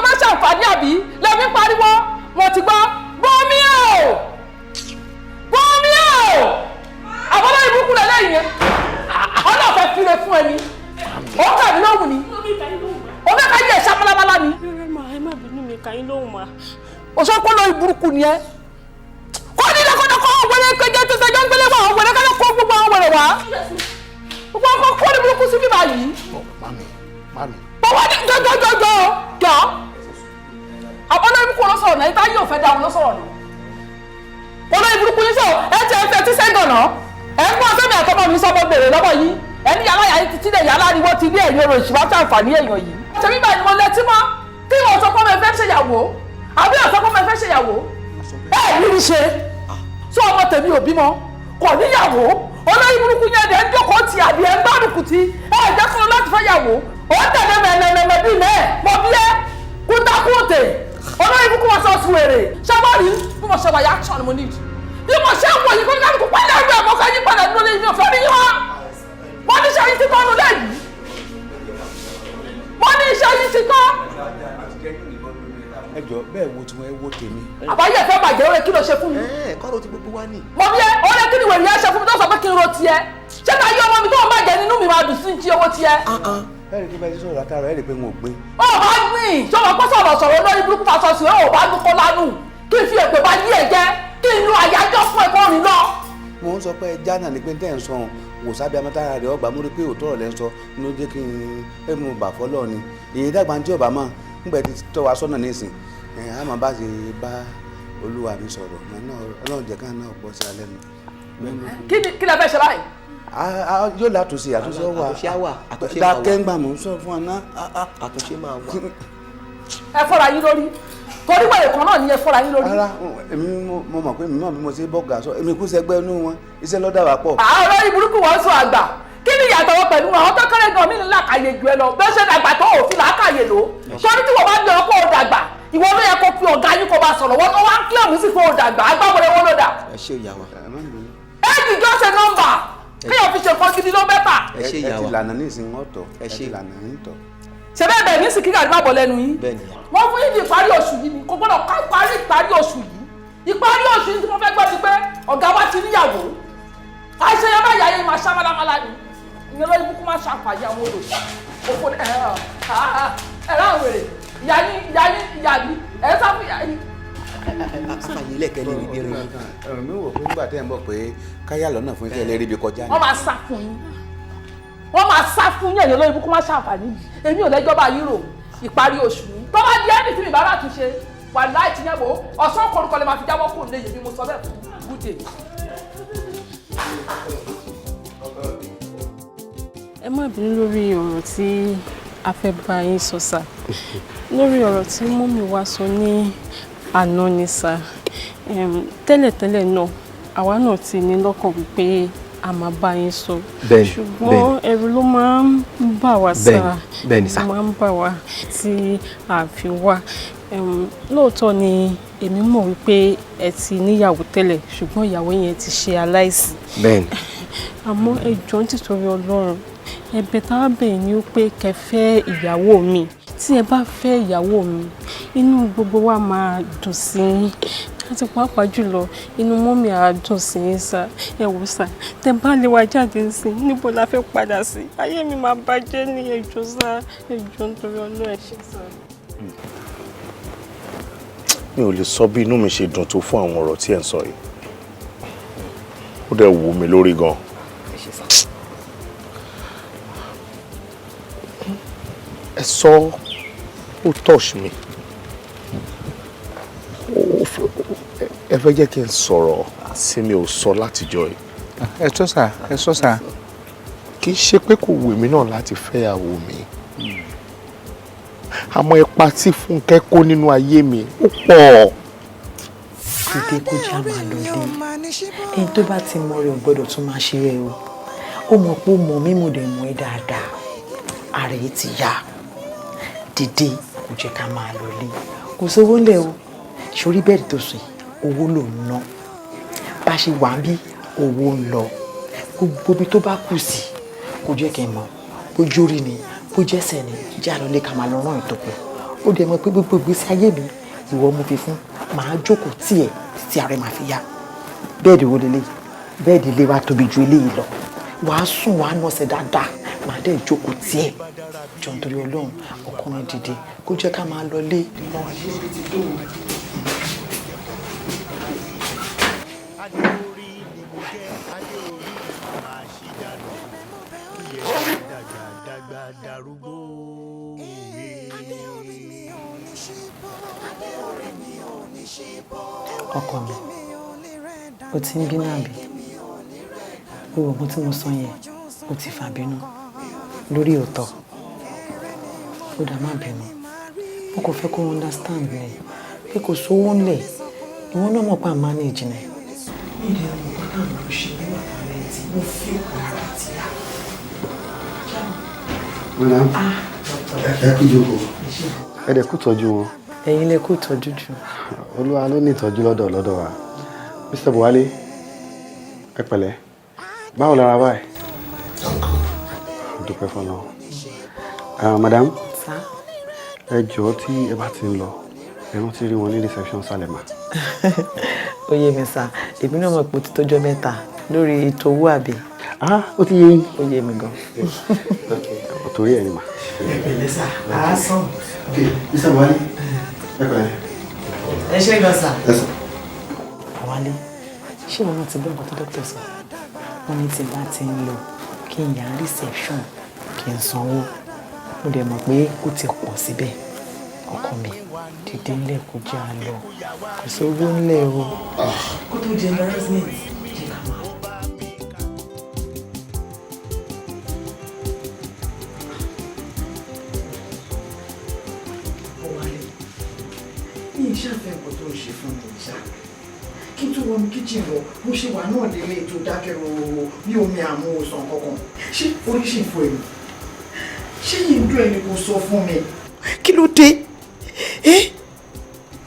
lóhùn ni? O fẹ́ ká yẹ ẹ̀ṣá pálápálá ni? Ẹ má bínú, mi kà yín lóhùn mà. O sọ pé lórí burúkú ni ẹ. Kó ní lọ́kọ́dọ́kọ́ wẹlé kéje tó sẹjọ́ ń gbélé wà, àwọn wẹlé kálọ̀ kó gbogbo àwọn wẹlé wá. Gbogbo ọkọ̀ kó ní burúkú sí bíbá yìí. Mami, mami. Bọ̀wọ́ ní jọjọjọjọ jọ. Àwọn olórí burúkú ló sọ̀rọ̀ náà, ìta yóò fẹ́ da àwọn ló sọ̀rọ̀ náà. Olórí burúkú yín sọ̀rọ̀, ẹ ti ẹ fẹ́ tí sẹ́gàn náà. Ẹ ń gbọ́ sẹ́mi àtọmọ mi sọ́mọ bèrè lọ́wọ́ yín. Ẹ ní yàrá yàrá títí lẹ̀ yàrá ariwo ti ní ẹ̀yìn orò ìṣúná ṣàǹfààní èèyàn yìí. Ṣé bíbá ni mo lẹ́tí mọ́? Kí wọ́n sọ pé mo fẹ́ ṣèyàwó? Àbí ọ̀sọ́ pé mo fẹ́ ṣèyàwó? Ẹ ní í ṣe. Sọ ọmọ tèmi ò bímọ, kò níyàwó. Olórí burúkú yẹn dẹ̀ ń jókòó ti àbí ẹ̀ ń gbárùkù ti. Ẹ jẹ́ fún un láti fẹ́ yàwó. Ó tẹ̀lé mẹ̀mẹ̀mẹ̀ bíi mẹ́ẹ̀ mọ bí ẹ kúntakúntè. Olórí burúkú wọn sọ sùn èrè. Ṣé wọ́n rí bí mo ṣe wà yá action mo need? Bí mo ṣe ń wò yìí kó ní kálukú pẹ́lú ẹ̀rọ ẹ̀mọ́ ká yí padà nínú ilé mi ò fẹ́ rí yín wá. Mo ní iṣẹ́ yín ti tán nù lẹ́yìn. Mo ní iṣẹ́ yín ti tán. Ẹ jọ bẹ́ẹ̀ wo tiwọn, ẹ wo tèmi. Àbáyé ẹ̀fẹ́ bàjẹ́, ó rẹ kí ló ṣe fún mi. Kọ́rọ̀ ti gbogbo wa ní. Mo bí ẹ, ó rẹ kí ni wèrè yẹn ṣe fún mi tó sọ pé kí n ro tiẹ̀. Ṣé ká yí ọmọ mi tó ń bàjẹ́ nínú mi máa dùn sí jí owó tiẹ̀? Ẹ rí i pé bẹ́ẹ̀ ti sọ̀rọ̀ látara ẹ rí i pé n ò gbé. Ó bá gbìn, ṣé wọn kó sọ̀rọ̀ sọ̀rọ̀ lórí burúkú fa sọ̀sì, ó bá dúkọ́ lánù. Kí n fi èpè bá yí ẹ jẹ́, kí n lu àyájọ́ fún ẹ̀kọ́ rìn lọ. Mo ń sọ pé ẹja náà ni pé tẹ́ ẹ̀ ń sọ òun wò sábẹ́ amátara rẹ̀ ọgbà múrí pé òótọ́ rẹ̀ ń sọ ló jẹ́ kí n ẹ mú bà fọ́lọ́ ni. Ìyẹn dàgbà tí ọba mọ̀ ńgbà tí tọ́ wa sọ́nà nísìn ẹ̀ á máa bá ṣe bá olúwa mi sọ̀rọ̀ ọlọ́run jẹ́ káà náà gbọ́ sí alẹ́ nu. Kí ni kí lẹ fẹ́ ṣe báyìí? Yóò látúnṣe, àtúnṣe wà. Àtúnṣe á wà, àtúnṣe máa wà. Dákẹ́ ń gbà mò ń sọ fún ọ náà. Àtúnṣe máa wà. Ẹ fọ́ra yín lórí torí wẹ̀rẹ̀ kan náà ni ẹ fọ́ra yín lórí. Rárá, èmi mo mọ̀ pé èmi náà bí mo ṣe bọ́ọ̀gà sọ èmi kú sẹgbẹ́ inú wọn, iṣẹ́ lọ́dà wà pọ̀. Àwọn olórí burúkú wọn sọ àgbà, kí ni ìyàtọ̀ wọn pẹ̀lú àwọn tó kéré gan-an mí ní làkàyè jù ẹ lọ bẹ́ẹ̀ ṣe dàgbà tó òfin làákàyè lò torí tí wọ́n bá gbé ọkọ̀ òdàgbà ìwọ ló yẹ kó fi ọ̀gá yín kó bá sọ̀rọ̀ wọ́n tó wá ń kílẹ̀mù sí fún òdàgbà agbábọ̀rẹ̀ wọn ló dà. Ẹ ṣe ìyá wa. Age is just a number, kéèyàn fi ṣe nǹkan gidi ló bẹ́tà. Ẹ ṣe ìyá Ẹ ti wa. lànà ní ìsìn ọ̀tọ̀, ẹ ti lànà ní ìtọ̀. Ṣe bẹ́ẹ̀ bẹ́ẹ̀ ní sìkírì àdúrà bọ̀ lẹ́nu yín. Bẹ́ẹ̀ ni. Wọ́n fún yín di ìparí oṣù yìí ni kò gbọ́dọ̀ ká parí ìparí oṣù yìí. Ìparí oṣù yìí tí mo fẹ́ gbọ́ ni pé ọ̀gá wa ti níyàwó. Àìṣe yẹn bá yàyẹ máa ṣá málámálá ni. Ìyẹn lórí kúkú máa ṣàǹfààní àwọn olùsọ. Òfò ẹ̀rọ àwèrè ìyá yín, ìyá yín, ìyá mi ẹ̀ sá fún ìyá yín. Àfààní lẹ́kẹ̀ẹ́ lè rí bí rí. Ẹ̀rọ mi wò pé nígbà tẹ́ ẹ̀ ń bọ̀ pé káyà lọ́nà fún iṣẹ́ lè rí ibi kọjá ni. Wọ́n máa sá fún yín. Wọ́n máa sá fún yín, ẹ̀yìn lórí kúkú máa ṣàǹfààní yìí. Èmi ò lẹ́jọ́ bá yín rò ìparí oṣù yìí. Tó bá di ẹni tí mi bá rà tún ṣe wà láì tí yẹn wò ó ọ̀sán korúkọ lè máa fi jáwọ́ kúrò léyè bí mo sọ bẹ́ẹ̀ fún good day. Ẹ má bínú lórí ọ̀rọ̀ tí a fẹ́ bá yín sọ sà, lórí ọ̀rọ̀ tí mummy wa sọ ní àná ni sà. Tẹ́lẹ̀tẹ́lẹ̀ náà àwa náà ti ní lọ́kàn wípé a máa bá yín sọ, Bẹ́ẹ̀ni, ṣùgbọ́n ẹ̀rù ló máa ń bà wá sà. Bẹ́ẹ̀ni, bẹ́ẹ̀ni sà. Ló máa ń bà wá tí a fi wá. Lóòótọ́ ni èmi mọ̀ wípé ẹ ti níyàwó tẹ́lẹ̀, ṣùgbọ́n ìyàwó yẹn ti ṣe aláìsí. Bẹ́ẹ̀ni. Àmọ́ ẹ jọ̀ọ́ nítorí Ọlọ́run, ẹ̀bẹ̀ tá a bẹ̀ ni ó pé kẹ́ fẹ́ ìyàwó mi. Tí ẹ bá fẹ́ ìyàwó mi, inú gbogbo wa máa dùn sí yín. Àti pàápàá jùlọ inú mummy á dùn sí yín sà. Ẹ wò sà, tẹ bá lè wá jáde sí i, níbo la fẹ́ padà sí? Ayé mi máa bàjẹ́ ní, ẹ jọ̀ọ́ sà, ẹ jọ̀ọ́ nítorí Ọlọ́run, ẹ ṣé sà. Mi ò lè sọ bí inú mi ṣe dùn tó fún àwọn ọ̀rọ̀ tí ẹ̀ ń sọ yìí. Ó dẹ̀ wù mí lórí gan. Ẹ sọ, ó touch mi. Ẹ fẹ́ jẹ́ kí n sọ̀rọ̀ tí mi ò sọ látijọ́ yìí. Ẹ sọ sà, ẹ sọ sà. Kì í ṣe pé kò wù mí náà láti fẹ́yàwó mi. Àmọ́ ipa tí Fúnkẹ́ kó nínú ayé mi ó pọ̀. Dìde kó já máa lọ lé. Ẹni tó bá ti mọ rẹ̀ ò gbọ́dọ̀ tún máa ṣe rẹ̀ o. Ó mọ̀ pé ó mọ̀ mí, mo dẹ̀ mọ̀ ẹ́ dáadáa. Ara ẹ̀ ti yá. Dìde kò jẹ́ ká máa lọ lé. Kò sówó ńlẹ̀ o. Ṣorí bẹ́ẹ̀dì tó sùn yìí, owó ló ń ná. Bá ṣe wà ń bí, owó ń lọ. Gbogbo ibi tó bá kù sí, kò jẹ́ kí n mọ̀. Bójú rí ni, bó jẹ́sẹ̀ ni, já lọ lé ká máa lọ rán ìtòkù. Ó dẹ̀ mọ̀ pé gbogbo ìgbésí ayé mi, ìwọ mo fi fún. Màá jókòó tì ẹ́ títí ara ẹ̀ máa fi yá. Bẹ́ẹ̀dì wo leléyìí? Bẹ́ẹ̀dì ilé wa tóbi ju eléyìí lọ. Wàá sùn, wàá nọsẹ̀ dáadáa. Màá dẹ̀ jókòó tiẹ̀. Jọ nítorí Ọlọ́run, ọkọ mi dìde kó jẹ́ ká máa lọ lé. Ọkọ mi, o ti ń bínú àbí? Gbogbo nǹkan tí mo sọ yẹn, o ti fà bínú lórí òótọ́. Ó dá, má bínú. Mo kò fẹ́ kó understand ni pé kò sówó ńlẹ̀. Ìwọ náà mọ̀ pé à ń manage ni. Mi ì dẹ̀ mọ̀ pé káwọn ló ṣe nígbà tá a rẹ̀ tí mo fi ara ti yá. Madam, ẹ kú jókòó. Ẹ dẹ̀ kú tọ́jú wọn. Ẹ̀yin lẹ kú tọ́jú jù. Olúwa ló ní ìtọ́jú lọ́dọ̀ lọ́dọ̀ wa. Mr. Buwale, ẹ pẹ̀lẹ́. Báwo lára báyìí? Dúpẹ́ fọlọ́. Madam, Sá. ẹ jọ̀ọ́, tí ẹ bá ti ń lọ, ẹ rántí rí wọn ní reception sálẹ̀ mà. Ó yé mi sá, èmi náà mọ̀ pé ó ti tọ́jọ́ mẹ́ta lórí ètò owó àbí. Ah, ó ti yé yín. Ó yé mi gan. Torí ẹ̀ ni mà. Ẹ pẹ̀lẹ́ sá, àá sàn. Ok, Mr. Buwale, ẹ pẹ̀lẹ́. Ẹ ṣé gan sá. Ẹ sọ. Wálé, ṣé ìwọ náà ti gbọ́ nǹkan tó dókítà sọ? Wọ́n ní tí n bá ti ń lọ, kí n yà á reception, kí n sanwó. Mo dẹ̀ mọ̀ pé ó ti pọ̀ síbẹ̀. Ọkọ mi, dìde ńlẹ̀ kó jẹ́ a lọ. Kò sówó ńlẹ̀ o. Kó tó di embarrassment, jẹ́ ká máa lọ. Wálé, mi ì ṣàfẹ́ nǹkan tó ń ṣe fún mi ṣá. Kí n tó wọnú kitchen lọ, mo ṣe wà náà délé tó dákẹ́ rororo bí omi àmúhòsàn kankan. Ṣé orí ṣì ń fọ èmi? Ṣé yìí ń dún ẹni kò sọ fún mi? Kí ló dé?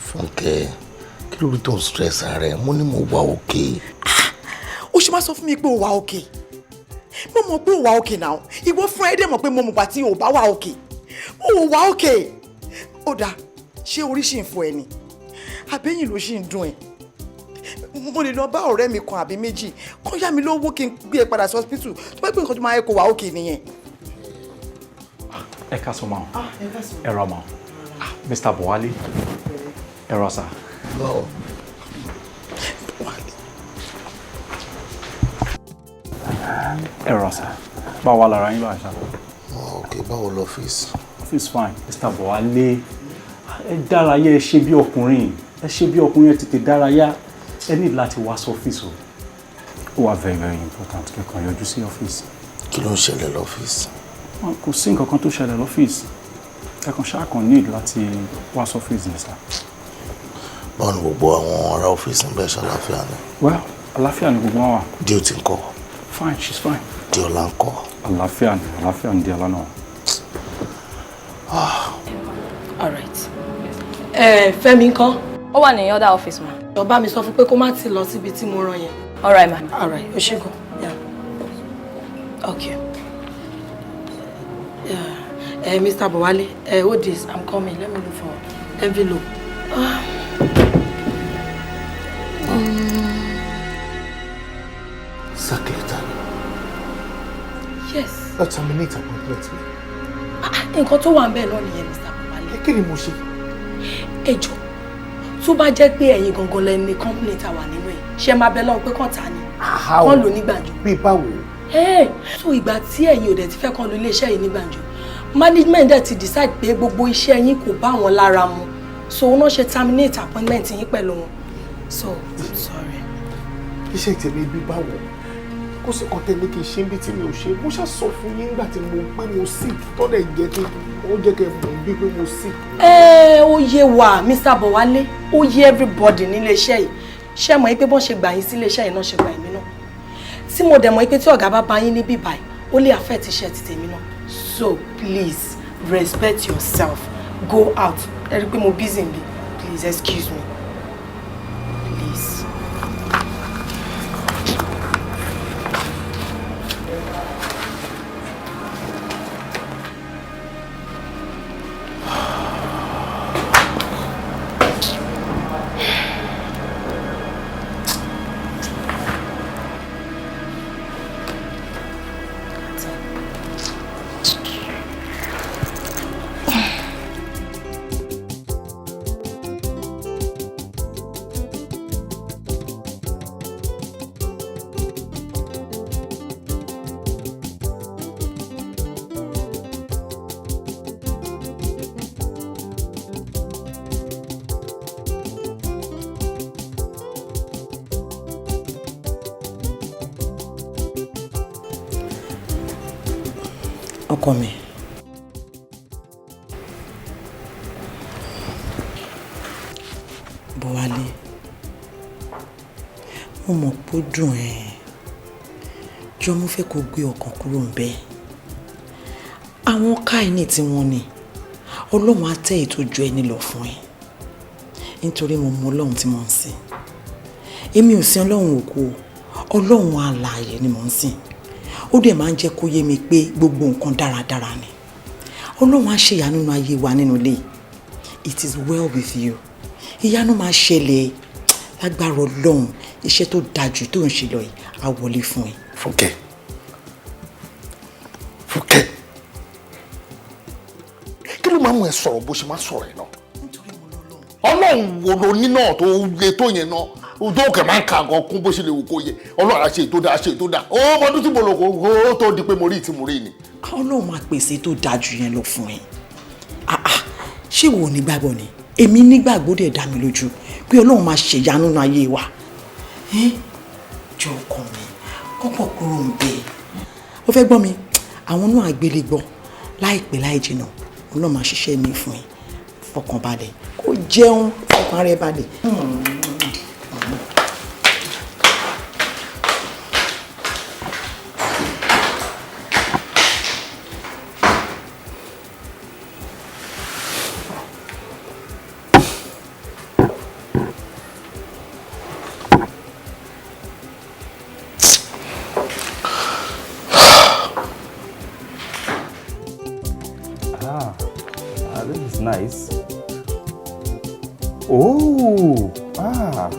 Fúnkẹ́, kí ló dé tó ń stress ara ẹ? Mo ní mo wà okay. Ó ṣe máa sọ fún mi pé ó wà okay. Mo mọ̀ pé ó wà okay náà. Ìwọ fúnra ẹ dẹ̀ mọ̀ pé mo mọ̀gbà tí ò bá wà okay. Ó wà okay. Ó dáa, ṣé orí ṣì ń fọ ẹ ni? Àbẹ́yìn ló ṣì ń dùn ẹ? Mo lè lọ bá ọ̀rẹ́ mi kan àbí méjì kó yá mi lówó kí n gbé ẹ padà sí hospital, tó bá pé nǹkan tó máa yẹ kó wà okay nìyẹn. Ẹ káàsán ma. Ah, ẹ káàsán. Ẹ rà ma. Ah, Mr. Buwale, ẹ rà sà. Báwo? Ẹ rà sà. Báwo wà lára yín báyìí sà? Ok, báwo lọ́fíìsì? Office fine. Mr. Buwale, ẹ dárayá, ẹ ṣe bí ọkùnrin, ẹ ṣe bí ọkùnrin, ẹ tètè dárayá. Ẹ ní láti wá sí ọ́fíìsì o. Ó wà very very important kẹ́kọ̀ọ́ yọjú sí ọ́fíìsì. Kí ló ń ṣẹlẹ̀ lọ́fíìsì? Kò sí nǹkan kan tó ṣẹlẹ̀ lọ́fíìsì. Ẹ kàn ṣáà kàn need láti wá sí ọ́fíìsì ní sà. Báwo ni gbogbo àwọn ará ọ́fíìsì ń bẹ̀, ṣàlàáfíà ni? Well, àlàáfíà ni gbogbo wọn wà. Duty ńkọ́? Fine, she's fine. Diola ńkọ́? Àlàáfíà ni, àlàáfíà ni Diola náà. All right. Ẹ Fẹ́mi ńkọ́? Ó wà ní other office ma. Jọ̀ọ́ bá mi sọ fún pé kó má ti lọ síbi tí mo rán yẹn. All right ma. All right, o ṣé gan. Yeah. Okay. Yeah. Mr. Bowale, hold this. I'm coming. Let me look for envelope. Sack letter. Yes. Ẹ terminate appointment mi. Nǹkan tó wà ń bẹ̀ náà nìyẹn, Mr. Bowale. Kí ni mo ṣe? Ẹ jọ̀ọ́, tó bá jẹ́ pé ẹ̀yin gangan lẹ ní company tá a wà nínú ẹ̀, ṣé máa bẹ lọ́wọ́ pé kàn ta ni? Kàn lò ní gbàǹjo. Bí báwo? So ìgbà tí ẹ̀yin ò dẹ̀ ti fẹ́ kàn lo iléeṣẹ́ yìí ní gbàǹjo, management dẹ̀ ti decide pé gbogbo iṣẹ́ yín kò bá wọn lára mu, so wọ́n ṣe terminate appointment yín pẹ̀lú wọn. So I'm sorry. Iṣẹ́ tèmi bí báwo? Kó sì kàn tẹ́lẹ̀ kí n ṣe bí tí mi ò ṣe. Mo ṣá sọ fún yín nígbà tí mo pé mo sick, tọ́lẹ̀ jẹ́ kí ó jẹ́ kí ẹ mọ̀ bí pé mo sick. Ẹ ó yé wa, Mr. Bowale, ó yé everybody nílé iṣẹ́ yìí. Ṣé mọ̀ pé bọ́n ṣe gbà yín sí ilé iṣẹ́ yìí náà ṣe gbà yín náà? Tí mo dẹ̀ mọ̀ pé tí ọ̀gá bá bá yín níbí báyìí, ó lè affect iṣẹ́ ti tèmi náà. So please respect yourself. Go out. Ẹ rí i pé mo busy nbí. Please excuse me. Please. Ọkọ mi. Bọ̀wálé, mo mọ̀ pé ó dùn ẹ́. Jọ, mo fẹ́ kó gbé ọkàn kúrò ń bẹ́ẹ̀. Àwọn káìní tí wọ́n ní, Ọlọ́run á tẹ́ ètò ju ẹni lọ fún ẹ. Nítorí mo mọ Ọlọ́run tí mo ń sìn. Èmi ò sin Ọlọ́run òkú o, Ọlọ́run alààyè ni mò ń sìn. Ó dẹ̀ máa ń jẹ́ kó yé mi pé gbogbo nǹkan dáradára ni. Ọlọ́run á ṣe ìyanu nínú ayé wa nínú ilé. It is well with you. Ìyanu máa ṣẹlẹ̀ lágbára Ọlọ́run. Iṣẹ́ tó dáa jù tó ń ṣe lọ yìí á wọlé fún ẹ. Fúnkẹ́, Fúnkẹ́, kí ló máa ń mú ẹ sọ̀rọ̀ bó ṣe máa sọ̀rọ̀ ẹ náà? Ọlọ́run wo lo ní náà tó le tó yẹn náà, tó kẹ̀ máa ń ka nǹkan kún bó ṣe lè wò kó yẹ? Ọlọ́run á ṣe ètò dáa, ṣe ètò dáa. Ó mọdún tí mo lò kó ó tó di pé mo rí ìtì mo rí ni. Ọlọ́run máa pèsè tó dáa jù yẹn lọ fún ẹ. Ah ah, ṣé wo ò ní gbàgbọ́ ni? Èmi nígbàgbọ́, dẹ̀ dá mi lójú pé Ọlọ́run máa ṣèyanu nínú ayé wa. Jọ ọkọ mi, kọ́kọ́ kúrò ń bẹ́ẹ̀. Ó fẹ́ gbọ́ mi, àwọn náà àgbélé gbọ́ láìpẹ́ láì jìnnà. Ọlọ́run máa ṣiṣẹ́ mi fún ẹ. Fọkàn balẹ̀, kó jẹun, fọkàn rẹ balẹ̀. Ah, ah, this is nice. Oh, ah,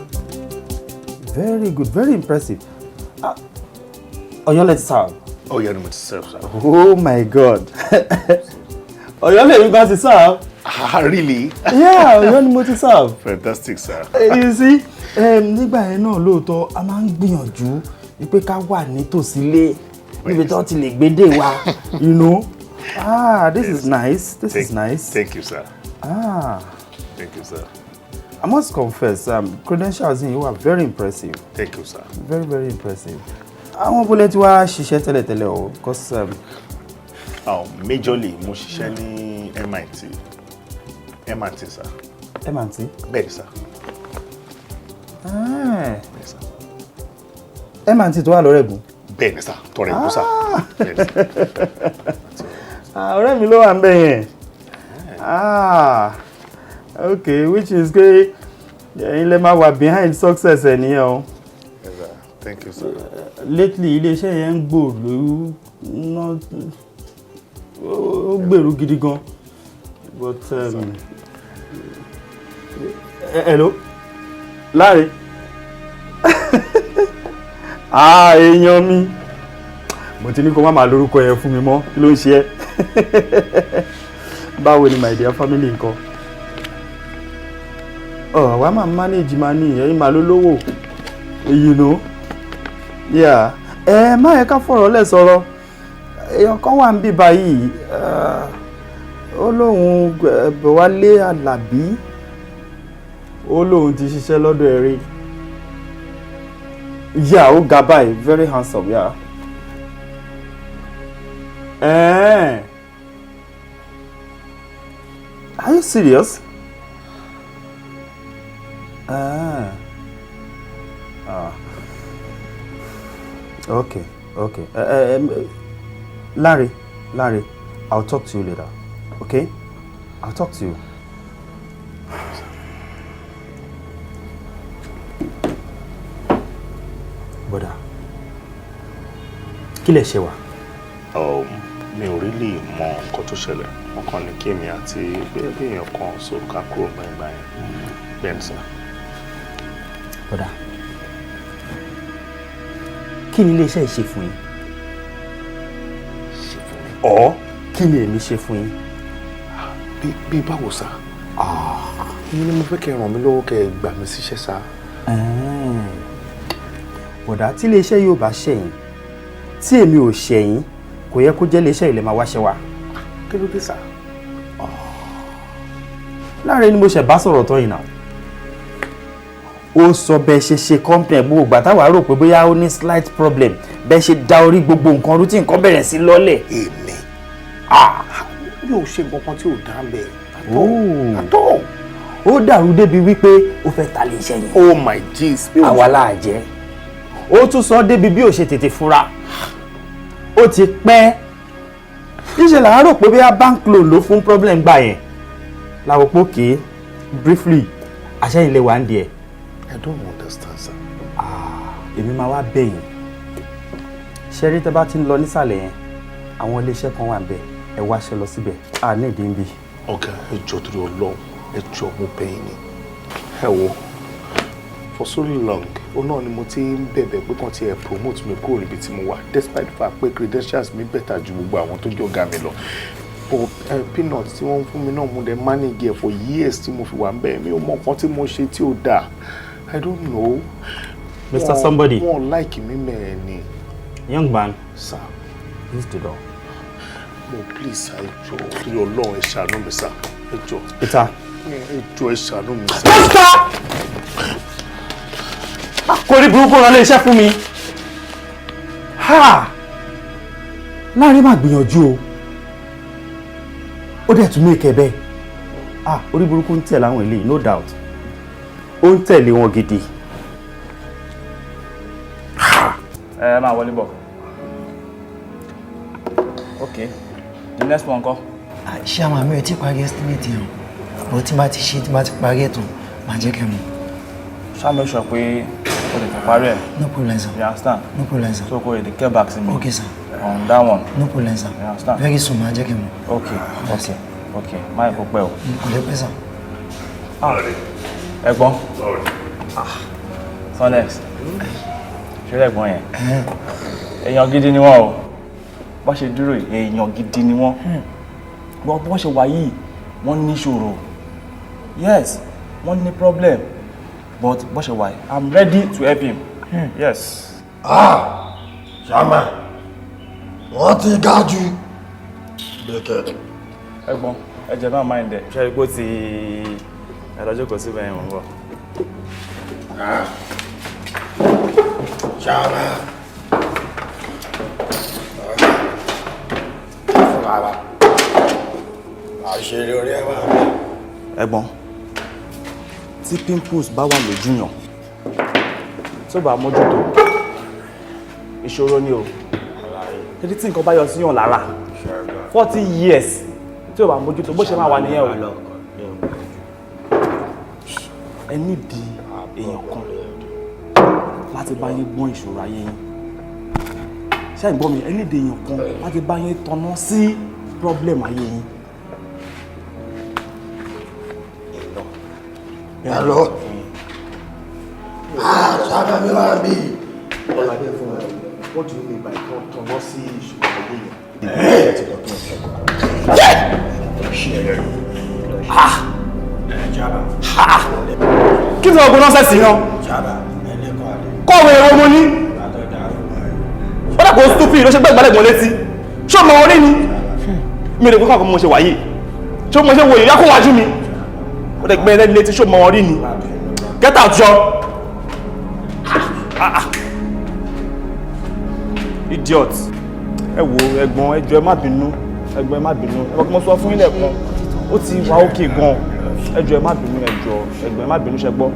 very good, very impressive. Ah, Ọ̀yọ́ lẹ ti serve. Ọ̀yọ́ ni mo ti serve, sir. Oh my God. Ọ̀yọ́ lèmi bá ti serve. Ah, really? Yeah, Ọ̀yọ́ ni mo ti serve. Fantastic, sir. You see, nígbà yẹn náà lóòótọ́, a máa ń gbìyànjú wípé ká wà nítòsí ilé níbi tí wọ́n ti lè gbé dé wa. Ah, this is nice. This is nice. Thank you, sir. Ah. Thank you, sir. I must confess, credentials yín were very impressive. Thank you, sir. Very, very impressive. Àwọn bólẹ̀ tí wàá ṣiṣẹ́ tẹ́lẹ̀tẹ́lẹ̀ o, because Oh, majorly, mo ṣiṣẹ́ ní MIT. MIT, sir. M&T? Bẹ́ẹ̀ni, sir. Ah. Bẹ́ẹ̀ni, sir. M&T tó wà lọ́rẹ̀gùn. Bẹ́ẹ̀ni, sir. Tọrẹ ìbú, sir. Bẹ́ẹ̀ni, sir. Ah, ọ̀rẹ́ mi ló wà ń bẹ̀ yẹn. Ah, okay, which is pé ẹ̀yin lè máa wà behind success ẹ̀ nìyẹn o. Yes, sir. Thank you, sir. Lately, iléeṣẹ́ yẹn ń gbòòrò ná, ó gbèrú gidi gan. But hello, Láre. Ah, èèyàn mi. Mo ti ní kó má máa lórúkọ yẹn fún mi mọ́, kí ló ń ṣe ẹ́? Báwo ni, my dear? Family nǹkan? Ọ̀ wá máa manage, máa ní ẹ̀yin máa ló lówó. Yeah. Ẹ má yẹ ká fọ̀rọ̀ lẹ̀ sọ̀rọ̀. Èèyàn kan wà ń bí báyìí. Ó lóun Bọ̀wálé Àlàbí. Ó lóun ti ṣiṣẹ́ lọ́dọ̀ ẹ̀ rí. Yeah, ó ga báyìí, very handsome, yeah. Eh. Are you serious? Ah. Ah. Okay. Larry, Larry, I'll talk to you later. Okay? I'll talk to you. Bọ́dà, kí lẹ ṣe wá? Mi ò really mọ nǹkan tó ṣẹlẹ̀. Wọ́n kàn ní kí èmi àti bí èèyàn kan so ká kúrò gbẹ̀ngbà yẹn. Bẹ́ẹ̀ni, sir. Bọ́dà, kí ni iléeṣẹ́ yìí ṣe fún yín? Ṣe fún mi? Ọ̀ kí ni èmi ṣe fún yín? Bí báwo, sir? Èmi ni mo fẹ́ kẹ́ ràn mí lọ́wọ́, kẹ́ ẹ gbà mí síṣẹ́, sir. Bọ̀dá, tí iléeṣẹ́ yóò bá ṣẹ̀yìn, tí èmi ò ṣẹ̀yìn, kò yẹ kó jẹ́ iléeṣẹ́ ilẹ̀ máa wáṣẹ́ wa. Kí ló dé, sir? Láàrin ni mo ṣẹ̀ bá sọ̀rọ̀ tán yìí náà. Ó sọ bẹ́ẹ̀ ṣe ṣe company, gbogbo ìgbà táwa rò pé bóyá ó ní slight problem, bẹ́ẹ̀ ṣe da orí gbogbo nǹkan rú tí nǹkan bẹ̀rẹ̀ sí lọ́lẹ̀. Èmi? Ah, mi ò ṣe nǹkan kan tí ò dá mbẹ. Àtọ́. Ó dàrú débi wípé ó fẹ́ ta lè iṣẹ́ yẹn. Oh my jeez. Àwa láà jẹ́. Ó tún sọ débi bí ò ṣe tètè fura. Ó ti pẹ́. Níṣẹ́ là ń rò pé bóyá bank loan ló fún problem gbà yẹn. Làwọn pò ké briefly àṣẹ ilé wa ń di ẹ̀. I don't understand, sir. Èmi máa wá bẹ̀ yín. Ṣé rí tẹ́ bá ti ń lọ nísàlẹ̀ yẹn, àwọn iléeṣẹ́ kan wà níbẹ̀, ẹ wáṣẹ́ lọ síbẹ̀, a ní ìdí ń bí. Ọ̀gá, ẹ jọ̀ọ́ torí Ọlọ́run, ẹ jọ̀ọ́, mo bẹ̀ yín ni. Ẹ wo, for so long ó náà ni mo ti ń bẹ̀bẹ̀ pé kàn ti ẹ̀ promote mi kúrò níbi tí mo wà, despite the fact pé credentials mi better ju gbogbo àwọn tó jọ̀gá mi lọ, but peanut tí wọ́n ń fún mi náà mo dẹ̀ manage ẹ̀ for years tí mo fi wà ń bẹ̀. Mi ò mọ nǹkan tí mo ṣe tí ò dáa. I don't know. Mr. Somebody. Wọ́n like mi mẹ́ẹ̀ ni. Young man. Sir. Use the door. Mo please, ẹ jọ̀ọ́ torí Ọlọ́run, ẹ ṣàánú mi, sir, ẹ jọ̀ọ́. Peter. Ẹ jọ̀ọ́, ẹ ṣàánú mi, sir. Kórí burúkú rán iléeṣẹ́ fún mi. Ha! Láàrin máa gbìyànjú o. Ó dẹ̀ tún mú ìkẹ́ bẹ́ẹ̀. Ah, orí burúkú ń tẹ̀lé àwọn eléyìí, no doubt. Ó ń tẹ̀lé wọn gidi. Ẹ máa wọlé bọ̀. Ok, the next one kọ́. Ṣé àwọn àmì ò tí parí estimate yẹn o, but tí n bá ti ṣe, tí n bá ti parí ẹ̀ tán, màá jẹ́ kẹ́ mọ̀. Ṣá make sure pé o tètè parí ẹ̀. No problem, sir. You understand? No problem, sir. So kò lè get back sí mi. Okay, sir. On that one. No problem, sir. You understand? Very soon, màá jẹ́ kẹ́ mọ̀. Ok, má yẹ kó pẹ́ o. Kò lè pẹ́, sir. Ah, ẹ̀gbọ́n. Ah, Sonex, ṣé ẹ̀gbọ́n yẹn, èèyàn gidi ni wọ́n o. Bá ṣe dúró yìí, èèyàn gidi ni wọ́n. Wọ́n bí wọ́n ṣe wà yìí, wọ́n ní ìṣòro, yes, wọ́n ní problem, but bó ṣe wà yìí, I'm ready to help him. Yes. Ah, ṣàmà, wọ́n ti ga jù gbẹ̀kẹ̀. Ẹ̀gbọ́n, ẹ jẹ́ bá mind ẹ̀ ṣe é kó ti ẹ lọ jókòó síbẹ̀ yẹn, mò ń bọ̀. Ṣàmà. Fún bàbá. Àṣírí orí ẹ̀ wà. Ẹ̀gbọ́n, tí pimples bá wà lójú yàn tó bá mójútó, ìṣòro ni o. Títí tí nǹkan bá yọ sí yàn lára 40 years, tí ò bá mójútó, bó ṣe máa wà nìyẹn o. Ẹ nídìí èèyàn kan láti bá yín gbọ́n ìṣòro ayé yín. Ṣé ìgbọ́ mi? Ẹ nídìí èèyàn kan láti bá yín tanná sí problem ayé yín. Hello. Ah, ṣàmà mi wá bí. Ọ̀làdé fún ẹ, what do you mean by kan tanná sí ìṣòro ayé yẹn? Ah! Kí ni ọgbọ́n nonsense náà? Kọ̀wé ẹ̀rọ mo ní. Ó dàpọ̀ stupid ló ṣe gbẹ́ ìgbàlẹ̀gbọ̀n létí. Ṣé o mọ orí ni? Mi ò lè kó kàn mo ṣe wáyé. Ṣé mo ṣe wo ìyá kó wájú mi? Ó dẹ̀ gbẹ́ ẹlẹ́ni létí, ṣé o mọ orí ni? Get out jọ! Ah, ah. Idiot. Ẹ wo ẹ̀gbọ́n, ẹ jọ̀ọ́, ẹ má bínú. Ẹ̀gbọ́n, ẹ má bínú. Ẹ mọ̀ kí mo sọ fún yín lẹ́ẹ̀kan. Ó ti wà ókè gan. Ẹ jọ̀ọ́, ẹ má bínú, ẹ jọ̀ọ́, ẹ̀gbọ́n, ẹ má bínú, ṣẹ gbọ́.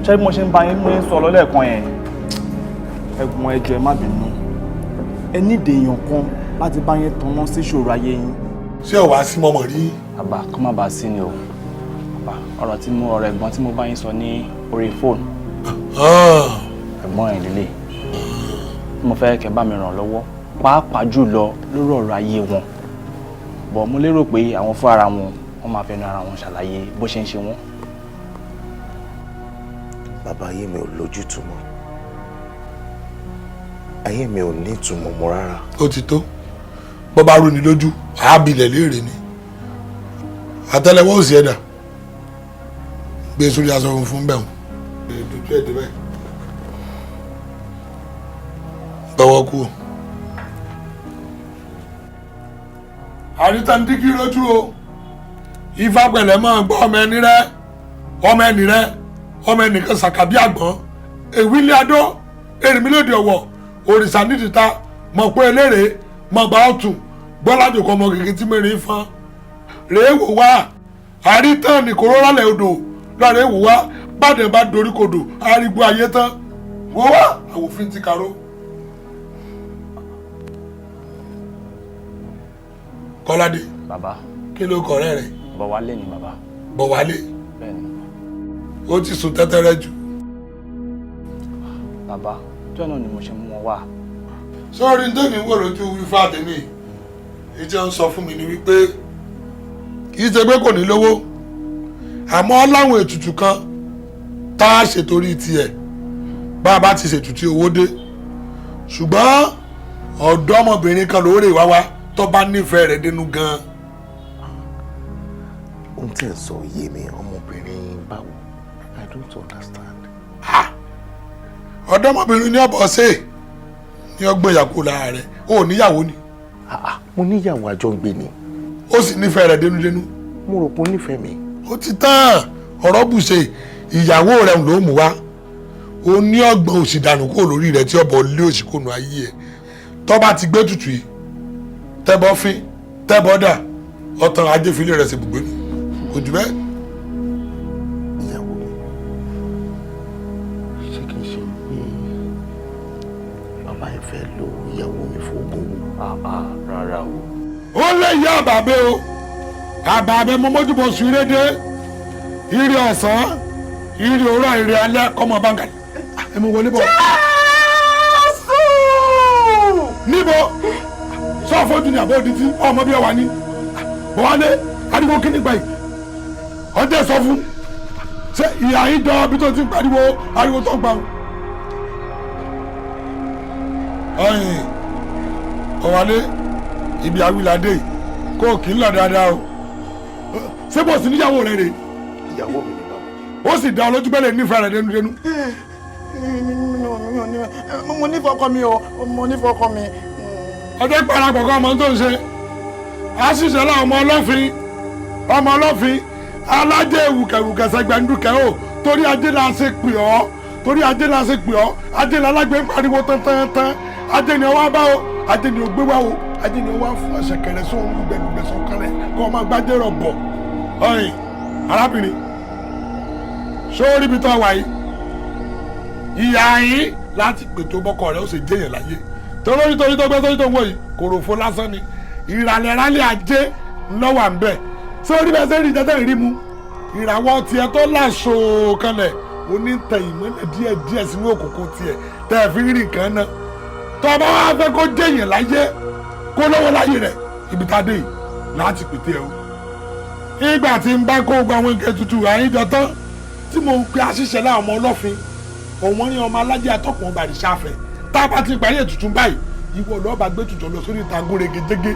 Ṣé bí mo ṣe ń bá yín mú yín sọ lọ lẹ́ẹ̀kan yẹn? Ẹ̀gbọ́n, ẹ jọ̀ọ́, ẹ má bínú. Ẹ nídìí èèyàn kan láti bá yín tanná sí ìṣòro ayé yín. Ṣé ò wá sí mọ́mọ́ rí? Bàbá, kó má bàa sí ni o. Bàbá, ọ̀rọ̀ tí mo ọ̀rọ̀ ẹ̀gbọ́n tí mo bá yín sọ ní orí fóònù. Ẹ̀gbọ́n ẹ̀ lélẹ̀. Mo fẹ́ kẹ́ bá mi ràn lọ́wọ́, pàápàá jùlọ lórí ọ̀rọ̀ ayé wọn. Bọ̀ mo lérò pé àwọn fún ara wọn, wọ́n máa fẹnu ara wọn ṣàlàyé bó ṣe ń ṣe wọ́n. Bàbá, ayé mi ò lójútùú mọ́, ayé mi ò ní ìtumọ̀ mọ́ rárá. Ó ti tó. Bó bá rú ni lójú, àábilẹ̀ léèrè ni. Àtẹ́lẹwọ́ òsì ẹ̀dà gbé sórí aṣọ funfun bẹ́ẹ̀ hùn. Dojú ẹ̀ débẹ̀, gbọ́wọ́ kú o. Àrítàndínkì lójú o. Ifá pẹ̀lẹ́ máa gbọ́ ọmọ ẹni rẹ, ọmọ ẹni rẹ, ọmọ ẹnìkan sàkàbí àgbọ̀n èwílé adó èrìmílòdì ọ̀wọ̀ òrìṣà nídìíta mọ̀ pé eléré mọ̀ gbà ọ̀tún. Gbọ́lájò kọ́ ọmọ kékeré tí mẹ́rin fán rèé wò wá àrítàn ní kòró lálẹ́ odò lọ́rẹ́ wò wá bàdàn bá dorí kodò arígbó ayé tán wò wá àwòfin ti kàró. Kọ́ládé. Bàbá. Kí ló kọ ọ̀rẹ́ rẹ? Bọ̀wálé ni bàbá. Bọ̀wálé. Bẹ́ẹ̀ni. Ó ti sùn tẹ́tẹ́rẹ́ jù. Bàbá, tó ẹ̀ náà ni mo ṣe mú wọn wá. Sọ́ọ́rí ní tèmi wò lójú ifá tèmi ìjọ ń sọ fún mi ni wípé kì í ṣe pé kò ní lówó àmọ́ láwọn ètùtù kan tá a ṣètòrí tiẹ̀ bá a bá ti ṣètùtù owó dé ṣùgbọ́n ọ̀dọ́mọbìnrin kan lóore wá wá tó bá nífẹ̀ẹ́ rẹ̀ dénú gan-an. Ohun tí ẹ̀ ń sọ yé mi, ọmọbìnrin báwo? I don't understand. Ọ̀dọ́mọbìnrin ní ọ̀bọ̀ ṣe ní ọgbọ́n ìyàkó lára rẹ̀ ó níyàwó ni. Mo níyàwó, àjọ ń gbé ni. Ó sì nífẹ̀ẹ́ rẹ̀ dénúdénú. Mo rò pé ó nífẹ̀ẹ́ mi. Ó ti tán ọ̀rọ̀ bùṣe, ìyàwó rẹ̀ ló mú wá ó ní ọgbọ́n òsì dànù kúrò lórí rẹ̀ tí ọbọ̀ lé òsì kónú ayé ẹ̀ tó bá ti gbé tutù yìí tẹ́bọ̀ fín tẹ́bọ̀ dà ọ̀tàn ajé filé rẹ̀ ṣe bùgbé nù kò jù bẹ́ẹ̀. Ìyàwó mi, ṣé kìí ṣe pé bàbá ẹ fẹ́ lo ìyàwó mi fún ogún owó? Rárá o. Ó lè yá àbàbẹ́ o, àbàbẹ́ mo mójúbọ̀ sùn rédé ire ọ̀sán ire òwúrọ̀ ire alẹ́ kọ́mọ báńkà ẹ mú wọlé bọ̀. Jésù! Níbo sọ fojú ni àbọ̀ òdìtí ọmọ bí ọwà ni Bọ̀wálé ariwo kí nígbà yìí ọjọ́ sọ fún ṣé ìyá yìí jọ bí tó ti ń pariwo ariwo tó ń pa. Ọyìn Bọ̀wálé ibi awilade kó kì í lọ dáadáa o, ṣé bó sì níyàwó rẹ rè? Ìyàwó mi ni bàbá. Ó sì dá olójú bẹ́lẹ̀ nífẹ̀ẹ́ rẹ̀ dénúdénú. Mo nífẹ̀ẹ́ ọkọ mi o, mo nífẹ̀ẹ́ ọkọ mi. Ọjọ́ ìparapọ̀ kan ọmọ tó ń ṣe àṣìṣe láwọn ọmọ ọlọ́fin, ọmọ ọlọ́fin alájẹ wùkẹ̀wùkẹ̀ sẹgbẹ̀ndùkẹ̀ o, torí ajé la ṣe pè ọ́, torí ajé la ṣe pè ọ́, ajé la lágbè ń pariwo tán-tán-tán, ajé ni ọwọ́ bá o, ajé ni o gbé wá o, ajé ni o wá fún ọ̀sẹ̀ kẹrẹ sóhun gbẹ̀gbẹ̀ sọ̀kalẹ̀ kọ́ ọmọ gbájẹ́ rọ̀ bọ̀. Ọyìn arábìnrin sórí ibi tó wà yìí ìyá yín láti pètò bọ́kọ rẹ̀ ó sì jẹ́yàn láyé torí torí tó gbé torí tó ń wọ̀ yìí kòròfo lásán ni ìrànlẹ̀ rálẹ̀ ajé ńlọ́wà ń bẹ̀ sórí bẹ́ẹ̀ sẹ́rí tẹ́tẹ́ rí mu ìràwọ̀ tiẹ̀ tó láṣọ kanlẹ̀ onítẹ̀ ìmọ́lẹ̀ díẹ̀ díẹ̀ sínú òkùnkùn tiẹ̀ tẹ́ ẹ fi rí nǹkan náà tó bá wá fẹ́ kó jẹ́yàn láyé kó lọ́wọ́ láyé rẹ̀ ibi tá a dé yìí láti pètè ẹ o. Ìgbà tí ń bá kó gbogbo àwọn nǹkan tuntun àyíjọ tán tí mo ń pe àṣìṣe láwọn ọmọ ọlọ́fin òun ní ọmọ alájẹ atọ́kùn ọba àdìsáfẹ́ tá a bá ti parí ètùtù báyìí ìwọ lọ́ọ́ bá gbé tutù lọ sórí ìta gúnrégé jégé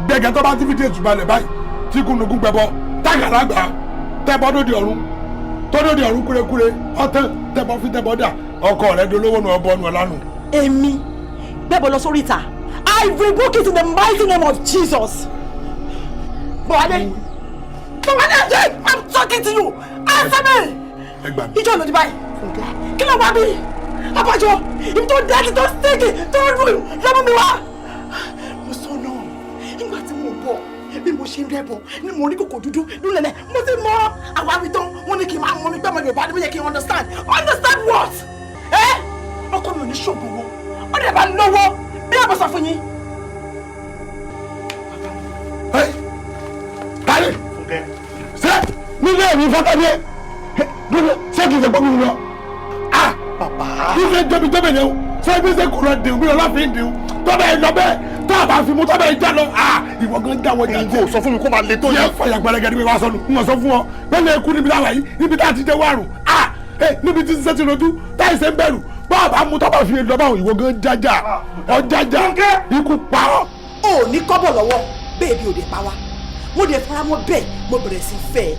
gbẹ̀gẹ́ tó bá ti fi dé ètùtù balẹ̀ báyìí tí kúnnugún gbẹbọ tágàrà gbà tẹ́bọ́ dòde ọ̀run tó dòde ọ̀run kúrekúre ọ̀tán tẹ́bọ́ fi tẹ́bọ́ dà ọkọ rẹ dolówó nu ọbọ nu ọ̀lànà. Èmi gbẹ́bọ̀ lọ sórí ìta, I rebuke it in the mighty name of Jesus. Bọ̀wálé, Bọ̀wálé, I'm talking to you, answer me. Ìjọ lòdì báyìí, kí ló wá bí? Abájọ, ibi tó dẹ́ẹ̀tì tó stíkì tó rú lọ́mú mi wá. Mo sọ náà, nígbà tí mo bọ̀, bí mo ṣe ń rẹ́bọ̀ ni mo rí kòkò dúdú lulẹ̀lẹ̀, mo ti mọ àwárí tán, wọ́n ní kí n máa mọ mi pé ọmọ Yorùbá ni mo yẹ kí n understand. Understand what? Ẹ́ ọkọ mi ò ní ṣògùn owó, ó dẹ̀ bá lówó bí àbọ̀ sọ fún yín. Tani ṣé nílé mi fọ́tàdé ṣé kìí ṣe gbọ́dọ̀ lọ? Kí ṣe jọbi jọbi ni o, ṣé bí ṣe kò lọ dìhun bí ọlọ́fin dìhun tọ́bẹ̀ ẹ̀ lọ bẹ́ẹ̀ tó a bá fi mú tọ́bẹ̀ ẹ̀ já lọ ìwọ gan jáwọ́ jà kò sọ fún mi kó máa le tó yẹ. Fàyà gbẹrẹgẹ níbi wàá sọnù n ò sọ fún ọ bẹ́ẹ̀ lè kú níbi táwa yìí níbi tá a ti jẹ wàrùn níbi tí ṣiṣẹ́ ti rojú táyì ṣe ń bẹ̀rù bá a bá mú tọ́bà fi lọ báwọn ìwọ gan jájà ọjájà ikú pa ọ́. O ò ní kọ́bọ̀ lọ́wọ́ bẹ́ẹ̀ bí òde pa wá, mo dẹ̀ fara mọ́ bẹ́ẹ̀, mo bẹ̀rẹ̀ sí fẹ́ ẹ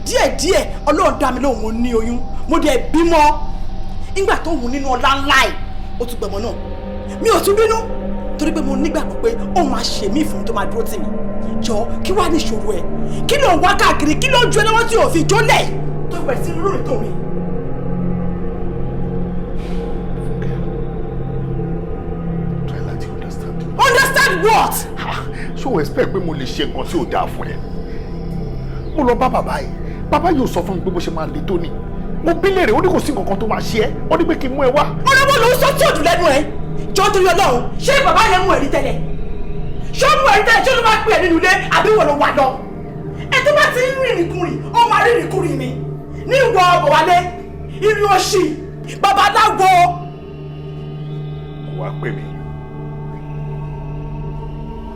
díẹ̀díẹ̀. Ọlọ́run dá mi lóhùn, mo ní oyún, mo dẹ̀ bímọ. Nígbà tó wù nínú ọlá ńlá ẹ̀ ó tún gbẹ̀mọ́ náà, mi ò tún bínú torí pé mo nígbàgbọ́ pé ó máa ṣe mí fún mi tó máa dúró tì mí. Jọ kí wàá ní ìṣòro ẹ, kí ló ń wá káàkiri, kí ló ń ju ẹlẹ́wọ̀n tí ò fi jólẹ̀ tó bẹ̀rẹ̀ sí rúrìn tó rìn. Try láti understand. Understand what? Ṣé o expect pé mo lè ṣe nǹkan tí ò dáa fún ẹ? Mo lọ bá bàbá yìí, bàbá yóò sọ fún mi pé bó ṣe máa le tó ni. Mo bí léèrè, ó ní kò sí nǹkan kan tó máa ṣe ẹ́, ó ní pé kí n mú ẹ wá. Ọlọ́wọ́ ló ń sọ tí òdù lẹ́nu ẹ̀. Jọ torí Ọlọ́run, ṣé bàbá yẹn mú ẹ̀rí tẹ́lẹ̀? Ṣé ó mú ẹ̀rí tẹ́lẹ̀? Ṣé ló máa pè é nínú ilé àbí wọ́n ló wà lọ? Ẹ tó bá ti ń rìn ìrìnkúrìn, ó máa rí ìrìnkúrìn ni. Ní ìwọ Bọ̀wálé, ìrìn òṣì, babaláwo. Kò wá pè mí,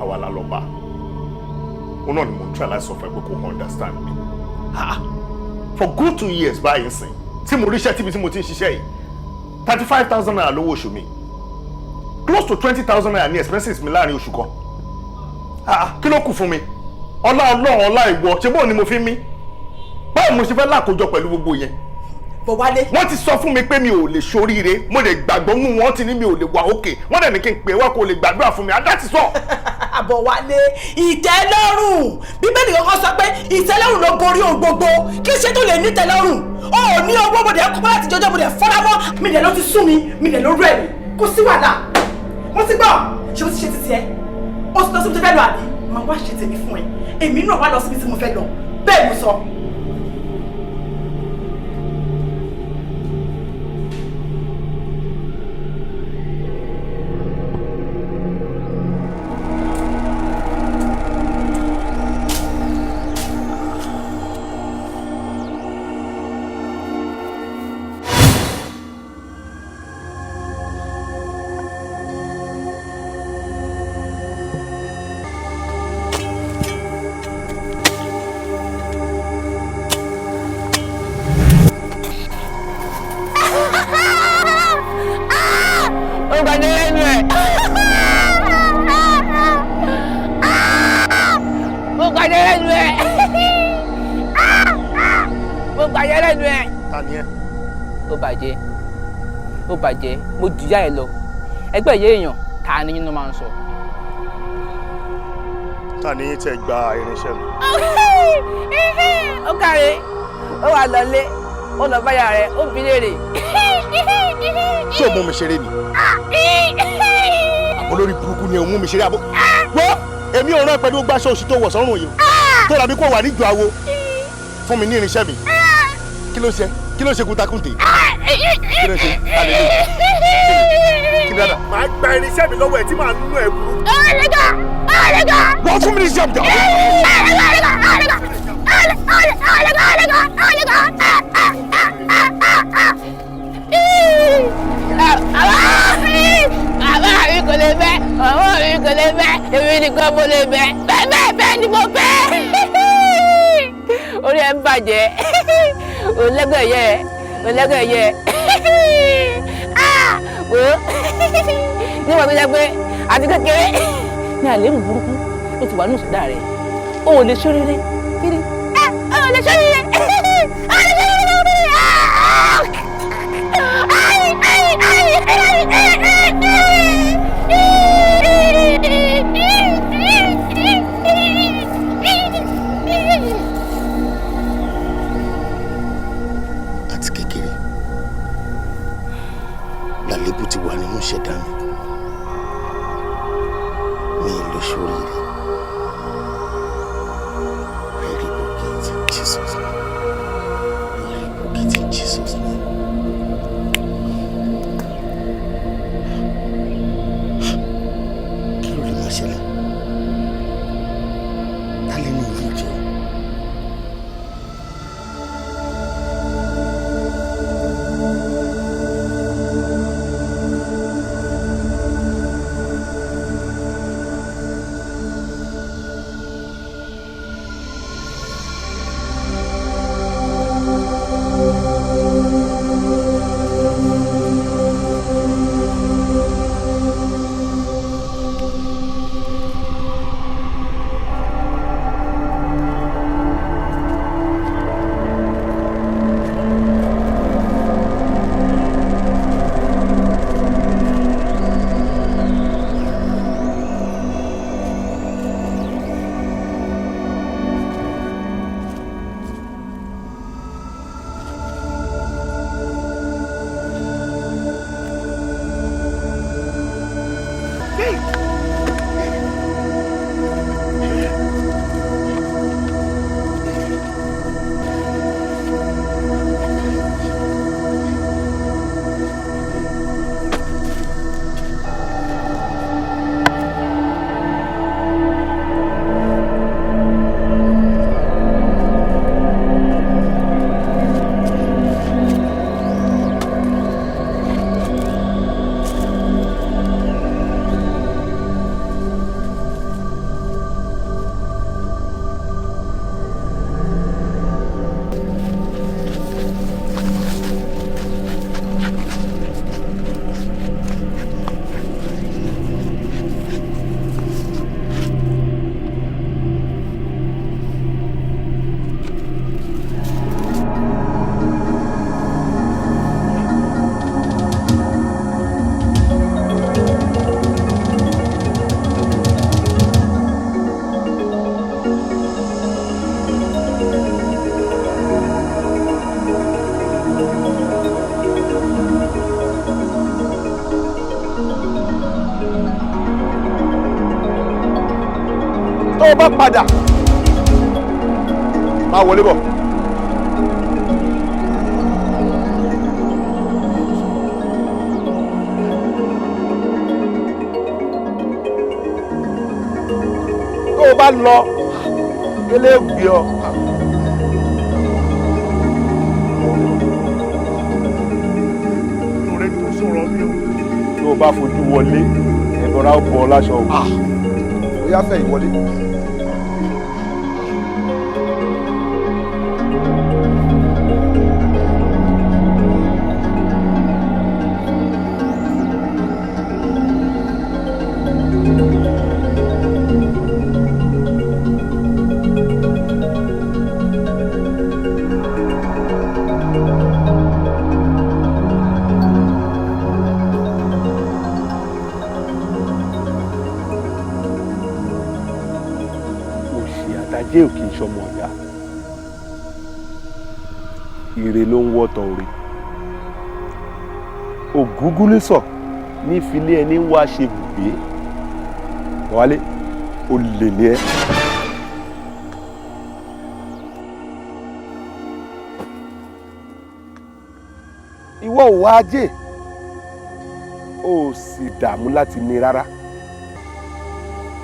àwa la lọ bá. Òun náà ni mo ń try láti sọ fún ẹ pé kò understand me. Ha! For good 2 years báyìí sìn, tí mo ríṣẹ́ tíbi tí mo ti ń ṣiṣẹ́ yìí, 35,000 naira lówó oṣù mi, close to 20,000 naira ní expenses mi láàrin oṣù kan. Ah, kí ló kù fún mi? Ọlá Ọlọ́run, ọlá ìwọ, ṣé bóun ni mo fi ń mí? Báwo mo ṣe fẹ́ lákòójọ pẹ̀lú gbogbo yẹn? Bọ̀wálé. Wọ́n ti sọ fún mi pé mi ò lè ṣoríire, mo lè gbàgbọ́ mú wọn ti ní mi ò lè wà òkè, wọ́n dẹ̀ ní kí n pè wá kó lè gbàdúrà fún mi, and that is all. Bọ̀wálé, ìtẹ́lọ́rùn. Bíbélì kankan sọ pé ìtẹ́lọ́rùn ló borí ohun gbogbo. Kí ṣe tó lè ní ìtẹ́lọ́rùn? O ò ní owó, mo dẹ̀ kọ́ láti jọjọ́, mo dẹ̀ fọ́ra mọ́. Mi dẹ̀ ló ti sún mi, mi dẹ̀ ló rẹ̀ mí. Kò sí wàhálà. Mo ti gbọ́, ṣé o ti ṣe titi ẹ? O ti lọ síbi tó fẹ́ lọ àbí? Màá wá ṣe tèmi fún ẹ. Èmi náà wá lọ síbi tí mo fẹ́ lọ. Bẹ́ẹ̀ mo sọ. Ó gbàdé lẹ́nu ẹ̀. Mo gbàdé lẹ́nu ẹ̀. Mo gbàdé lẹ́nu ẹ̀. Ta ni ẹ? Ó bàjẹ́, ó bàjẹ́, mo jù yá ẹ lọ. Ẹgbẹ́ ìyá èèyàn ta ni yín ló máa ń sọ. Ta ni yín tẹ gba irinṣẹ́ mi? Ó káre, ó wà lọlé, ó lọ báyà rẹ̀, ó bi léèrè. Ṣé o mú mi ṣeré ni? Olórí burúkú ni o mú mi ṣeré àbó. Wọ́n èmi ò rán pẹ̀lú gbàṣọ oṣù tó wọ̀ sọ́rùn yìí. Tó dàbí kó wà níjọ awo. Fún mi ní irinṣẹ́ mi. Kí ló ṣe? Kí ló ṣe kúntakúntè? Kí ló ṣe? Hallelujah. Kí ni dáadáa? Màá gba irinṣẹ́ mi lọ́wọ́ ẹ̀ tí màá nú ẹ̀ burú. Wọ́n fún mi ní iṣẹ́ mi jà. Bàbá mi kò lè fẹ́, ọmọ mi kò lè fẹ́, èmi nìkan mo lè fẹ́, bẹ́ẹ̀ bẹ́ẹ̀ bẹ́ẹ̀ ni mo fẹ́. Orí ẹ̀ ń bàjẹ́, òlẹ́gbẹ̀yẹ, òlẹ́gbẹ̀yẹ. Wò ó, níwọ̀n tó jẹ́ pé àti kékeré ní àléébù burúkú ó ti wà ní ìṣẹ̀dá rẹ̀, o ò lè ṣoríire kiri, o ò lè ṣoríire, o ò lè ṣoríire. Àti kékeré làlébù ti wà nínú ìṣẹ̀dá mi. Mi ì lè ṣoríire. I rebuke it in Jesus' name. I rebuke it in Jesus' name. Kí ló lè máa ṣẹlẹ̀? Ta lè ní ìlú jẹ́? bá padà, máa wọlé bọ̀. Tó o bá lọ, délé gbé ọ. Tó o bá fojú wọlé, ẹ̀bọ̀ra ó bọ̀ ọ láṣọ o. Ó yá fẹ́ ìwọlé. Òṣì àtàjẹ́ ò kì í ṣọmọ ọ̀yá. Ire ló ń wọ́tọ̀ orí. Ògúngúlùsọ̀ ní filé ẹni ń wá ṣe bùgbé. Wálé, olè ni ẹ́. Ìwọ ò wá ajé, o ò sì dààmú láti ní rárá.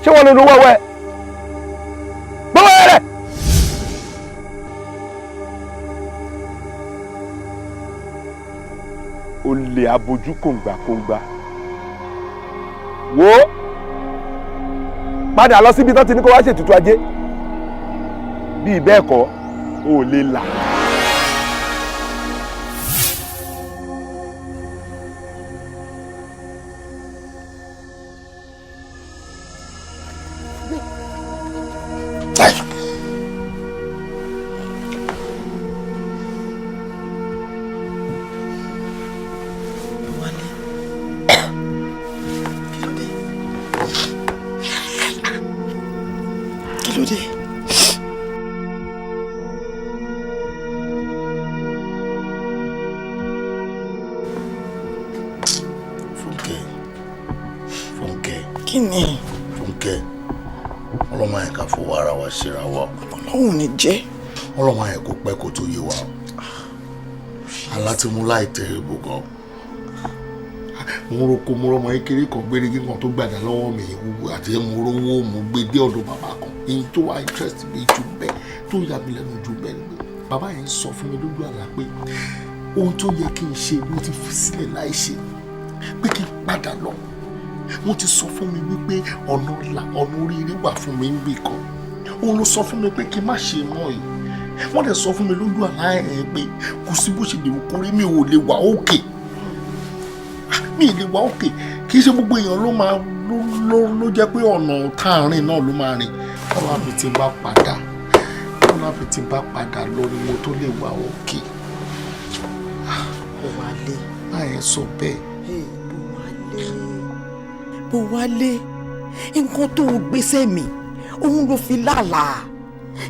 Ṣé wọ́n ló lówó ọwọ́ ẹ? Gbówó rẹ̀! Olè abojú kòǹgbàkòǹgbà. Wo padà lọ síbi tó ti ní kó wá ṣètùtù ajé. Bí bẹ́ẹ̀ kọ́, o ò lè là. Kí ló dé? Fúnkẹ́, Fúnkẹ́. Kí ni? Fúnkẹ́, ọlọ́mọ yẹn ká fọwọ́ ara wa ṣera wa. Ọlọ́run ní jẹ́. Ọlọ́mọ yẹn kò pẹ́ kó tó yé wa o. Alátimú láì tẹ̀rẹ̀ bò gan. Mo roko mo rọmọ kékeré kan gbérígí kan tó gbàdá lọ́wọ́ mi àti mo rówó mo gbé dé ọ̀dọ̀ bàbá kan. Èyí tó wá interest mi jù bẹ́ẹ̀ tó yà mí lẹ́nu jù bẹ́ẹ̀ ni pé bàbá yẹn ń sọ fún mi lójú àlá pé ohun tó yẹ kí n ṣe mo ti fi sílẹ̀ láì ṣe, pé kí n padà lọ. Wọ́n ti sọ fún mi wípé ọ̀nà ọ̀la ọ̀nà oríire wà fún mi níbì kan. Òun ló sọ fún mi pé kí n má ṣe mọ́ yìí. Wọ́n dẹ̀ sọ fún mi lójú àlá ẹ̀ pé kò sí bó ṣe lè wù kórí, mi ò lè wà òkè, mi ì lè wà òkè. Kì í ṣe gbogbo èèyàn ló máa ló jẹ́ pé ọ̀nà táàrin náà ló máa rìn. Ọlọ́run àfi tí n bá padà, Ọlọ́run àfi tí n bá padà lọ ni mo tó lè wà òkè. Bọ̀wálé. Báyẹn sọ bẹ́ẹ̀. Bọ̀wálé, nǹkan tó o gbéṣẹ́ mi, òun ló fi lálàá.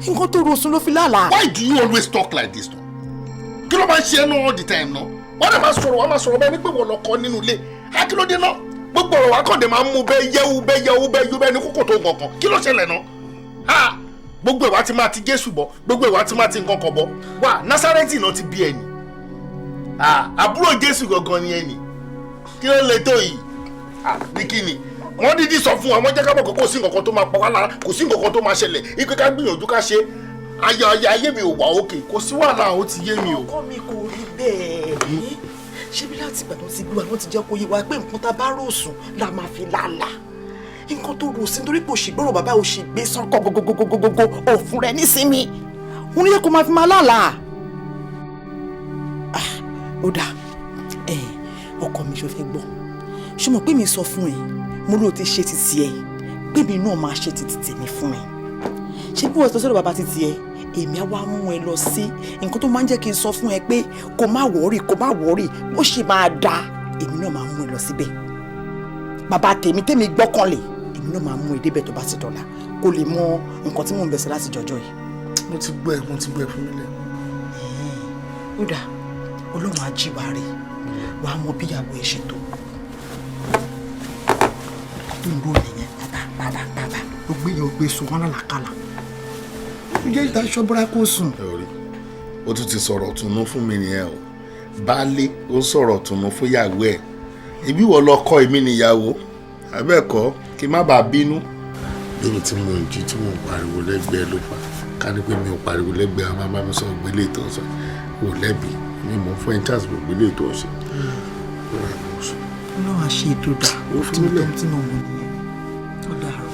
Nǹkan tó rosùn ló fi lálàá. Why do you always talk like this though? Kí ló máa ń ṣe ẹ́ náà all the time náà? Wọ́n dẹ̀ máa sọ̀rọ̀, wọ́n máa sọ̀rọ̀ bẹ́ẹ̀ ni pé wọ́n lọ kọ́ nínú ilé. Akílódé náà? Gbogbo ọ̀rọ̀ wa kàn dé máa ń mú bẹ́ẹ̀ yẹ́wù bẹ́ẹ̀ yẹ́wù bẹ́ẹ̀ yú bẹ́ẹ̀ ní kókò tó nǹkan. Kí ló ṣẹlẹ̀ náà? Ha! Gbogbo ìwà ti máa ti Jésù bọ̀, gbogbo ìwà ti máa ti nǹkan kan bọ̀. Wà Násárẹ́tì náà ti bí ẹni. Àbúrò Jésù gangan ni ẹni. Kí ló le tó yìí? Ní kí ni? Wọ́n dídí sọ fún wa, wọ́n jẹ́ ká mọ̀ pé kò sí nǹkan kan tó máa pa wá lára, kò sí nǹkan kan tó máa ṣẹlẹ̀. Ipe ká gbìyànjú ká ṣe. Ayé ayé ayé mi ò wà òkè, kò sí wàhálà, ó ti yé mi o. Ọkọ mi kò rí bẹ́ẹ̀. Ṣé bí láti ìgbà tó ti gbé wa wọ́n ti jẹ́ kó yé wa pé nǹkan tá a bá rò sùn la máa fi lálàá. Nǹkan tó rò sí nítorí pé òṣìgbọ́rọ̀ bàbá òṣìgbé sọ́kọ̀ gogogogogogo òfun rẹ̀ nísìnyí. Òun ló yẹ kó máa fi máa lálàá. Ó dáa, ọkọ mi ṣo fẹ́ gbọ́. Ṣé mo pé mi sọ fún ẹ, mo ló ti ṣe titi ẹ, pé mi náà máa ṣe titi tèmi fún ẹ. Ṣé bí wọ́n sọ sọ́dọ̀ bàbá titi ẹ, èmi á wá mú ẹ lọ sí nǹkan tó máa ń jẹ́ kí n sọ fún ẹ pé kó má wọ́ọ̀rì, kó má wọ́ọ̀rì, bó ṣe máa da, èmi náà máa mú ẹ lọ síbẹ̀. Bàbá tèmi tèmi gbọ́kànlé, èmi náà máa mú ẹ débẹ̀ tó bá ti dọ̀la, kó lè mọ nǹkan tí mò ń bẹ̀ sọ láti jọjọ́ yìí. Mo ti gbọ́ ẹ, mo ti gbọ́ ẹ fún mi lẹ. Ó dáa, Ọlọ́run á jí wa rè, wàá mọ bí ìyàwó ẹ ṣe tó. Tó ń rò nìyẹn, bàbá bàbá bàbá. Ó gbé yẹn, ó gbé sùn wọn lálàkàlà. Ó jẹ́ ìta ṣọ́búra kó sùn. Ẹ ó tún ti sọ̀rọ̀ tùnú fún mi nìyẹn o. Baálé ó sọ̀rọ̀ tùnú fún ìyàwó ẹ̀. Ibi wọ́n lọ kọ́ èmi níyàwó abẹ́ẹ̀kọ́ kí n má bàa bínú. Lórí tí mo jí tí mo ń pariwo lẹ́gbẹ̀ẹ́ ló fà ká ní pé mi ò pariwo lẹ́gbẹ̀ẹ́, àwọn bá mi sọ gbélé tó ń sọ ò lẹ́bi mi mò ń fún ẹ chance gbélé tó ń ṣe. Ọlọ́run á ṣe ètò dà tí mo tọ́ tí mo mọ̀ nìyẹn. Ó dàrú.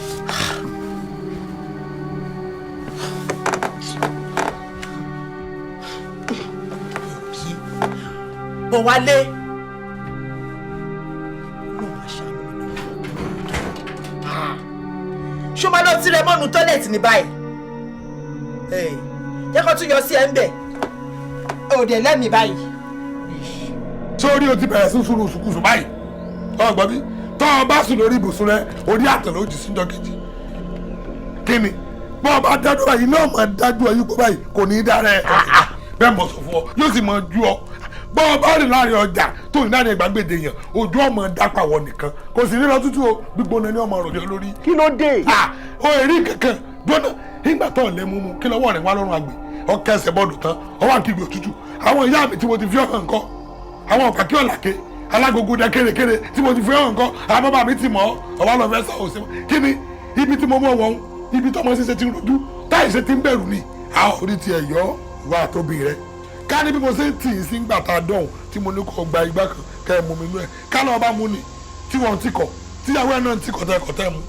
Bọ̀wálé. Ṣó máa lọ tirẹ̀ mọ́nu tọ́lẹ̀tì ní báyìí? Jẹ́ kó tún yọ sí ẹ ń bẹ̀. Òde lẹ́mìí báyìí. Sórí o ti bẹ̀rẹ̀ sí sùúrù sùkúsù báyìí, ọgbọ́n mi tọ́ ọ bá sùn lórí ibùsùn rẹ, orí àtẹ̀ ló jù síjọ́ kejì. Kí ni bọ́ ọ bá dájú báyìí náà, máa dájú ẹyí kó báyìí kò ní í dára ẹ bẹ́ẹ̀ mọ̀ sọ fún ọ, yóò sì máa ju ọ. Bọ́ ọ bá rìn láàrin ọjà tó ní láàrin ìgbàgbèdè yẹn, ojú ọmọ dápà wọ nìkan kò sì ní lọ tútù o, gbígbóná ní ọmọ ròyìn lórí. Kí ló dé? O èrí kankan gbóná nígbà tó lè mú mu kí lọ́wọ́ rẹ̀ wá lọ́rùn àgbè ọkẹ́ ẹsẹ̀ bọ́ọ̀dù tán ọwọ́ àkìgbè òtútù. Àwọn ìyá mi tí mo ti fi ọ̀hàn kọ́, àwọn ọ̀kàkí ọ̀làkẹ́ alágogo dẹ kérekére tí mo ti fi ọ̀hàn kọ́, àwọn bàbá mi ti mọ̀ ọ́ ọ̀wá lọ fẹ́ sọ òsè. Kí ni ibi tí mo mú ọwọ́ ibi tọmọ ṣíṣe ti ń rojú táì ṣe ti ń bẹ̀rù ni àwọn orí ti ẹ̀ yọ ìwà àtòbí rẹ̀. Ká ní bí mo ṣe ń tì í sí ńgbà tá a dọ̀hùn tí mo ní kó gba igbá kan kẹ́ ẹ mú mi nú ẹ̀, ká lọ́ọ́ bá mú ni tí wọ́n ti kọ̀ tíyàwó ẹ̀ náà ti kọ̀ tẹ́ kọ̀ tẹ́ mu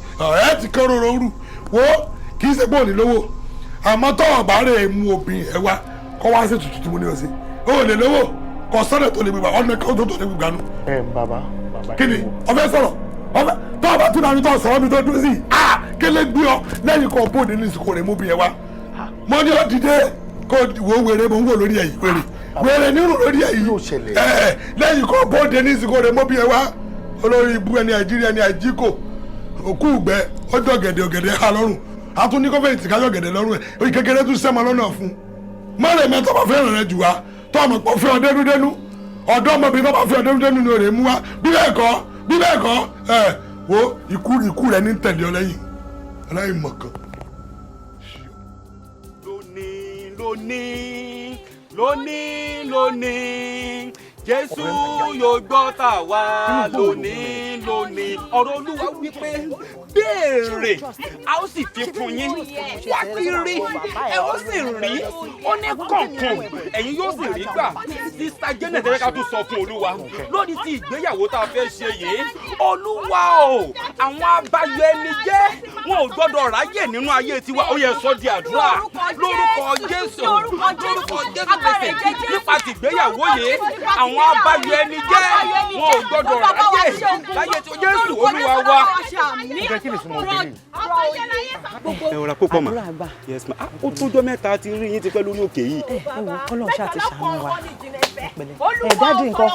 ẹ̀ ti kẹ́ rorò rù wo. Kì í ṣe pé òní lówó, àmọ́ tọ́wọ̀ bá rè é mú obìnrin ẹ wá kọ́ wá sí tutù tí mo ní ọ sí ó lè lówó kọ sọ́dọ̀ tó lè gbégbá ọ̀nà kan tó lè gbégbá nù. Ẹ bàbá bàbá. Kí ni ọfẹ sọ̀rọ̀ ọfẹ tọ́wọ̀ bá tún náà ní tọ́ sọ̀rọ̀ mi tó dúró sí i a kélé gbé ọ lẹ́yìn kan bóde ní ìsìnkú rẹ̀ mú bí ẹ wá. Mo ní ọ dìde kó wo wèrè mo ń wò lórí ẹ̀yìn wèrè wèrè nírò lórí ẹ̀yìn ẹ lẹ́yìn kan bóde ní ìsìnkú rẹ̀ mú bí ẹ wá. Olórí ibú ẹni àìjírí ẹni àìjíkò òkú ìgbẹ́ ọjọ́ gẹ̀dẹ̀ ọ̀gẹ̀dẹ̀ ha lọ́rùn a tún ní kọ́fẹ̀yìntì kájọ gẹ̀dẹ̀ lọ́rùn ẹ̀ oye kékeré tún sẹ́mọ lọ́nà fún mọ́rẹ̀ mẹ́tọ́ bá fẹ́ràn rẹ jù wá tó ọmọ pọ̀ fẹ́ ọ dénúdénú ọ̀dọ́ ọmọbìnrin tó bá fẹ́ ọ dénúdénú ni òrè mú wá bí bẹ́ẹ̀ kọ́ bí bẹ́ẹ̀ kọ́ ẹ̀ wo ikú ikú rẹ ní tẹ̀lé ọ lẹ́yìn aláìmọ̀kan. Lónìí lónìí lónìí lónìí Jésù yóò gbọ́ tà wá lónìí lónìí. Ọ̀rọ̀ Olúwa wípé béèrè a ó sì fi fún yín, wá kiri ẹ ó sì rí, ó ní kọ̀ọ̀kan ẹ̀yin yóò sì rí gbà. Sista Janet ẹ ká tún sọ fún Olúwa lónìí tí ìgbéyàwó tá a fẹ́ ṣe yìí. Olúwa o, àwọn abayọ ẹni jẹ́ wọn ò gbọ́dọ̀ ráyè nínú ayé tiwa. Ó yẹ sọ di àdúrà lórúkọ Jésù, lórúkọ Jésù Kristi, nípa tìgbéyàwó yìí àwọn abayọ ẹni jẹ́ wọn ò gbọ́dọ̀ ráyè láyé tí Jésù Olúwa wa. Ẹ rọra púpọ̀ mà. Yes ma, ó tójọ́ mẹ́ta ti rí yín ti pẹ́ lórí òkè yìí. Ẹ wo kọ́lọ̀ ṣáà ti ṣàánú wa. Ẹ dáàdì nǹkan.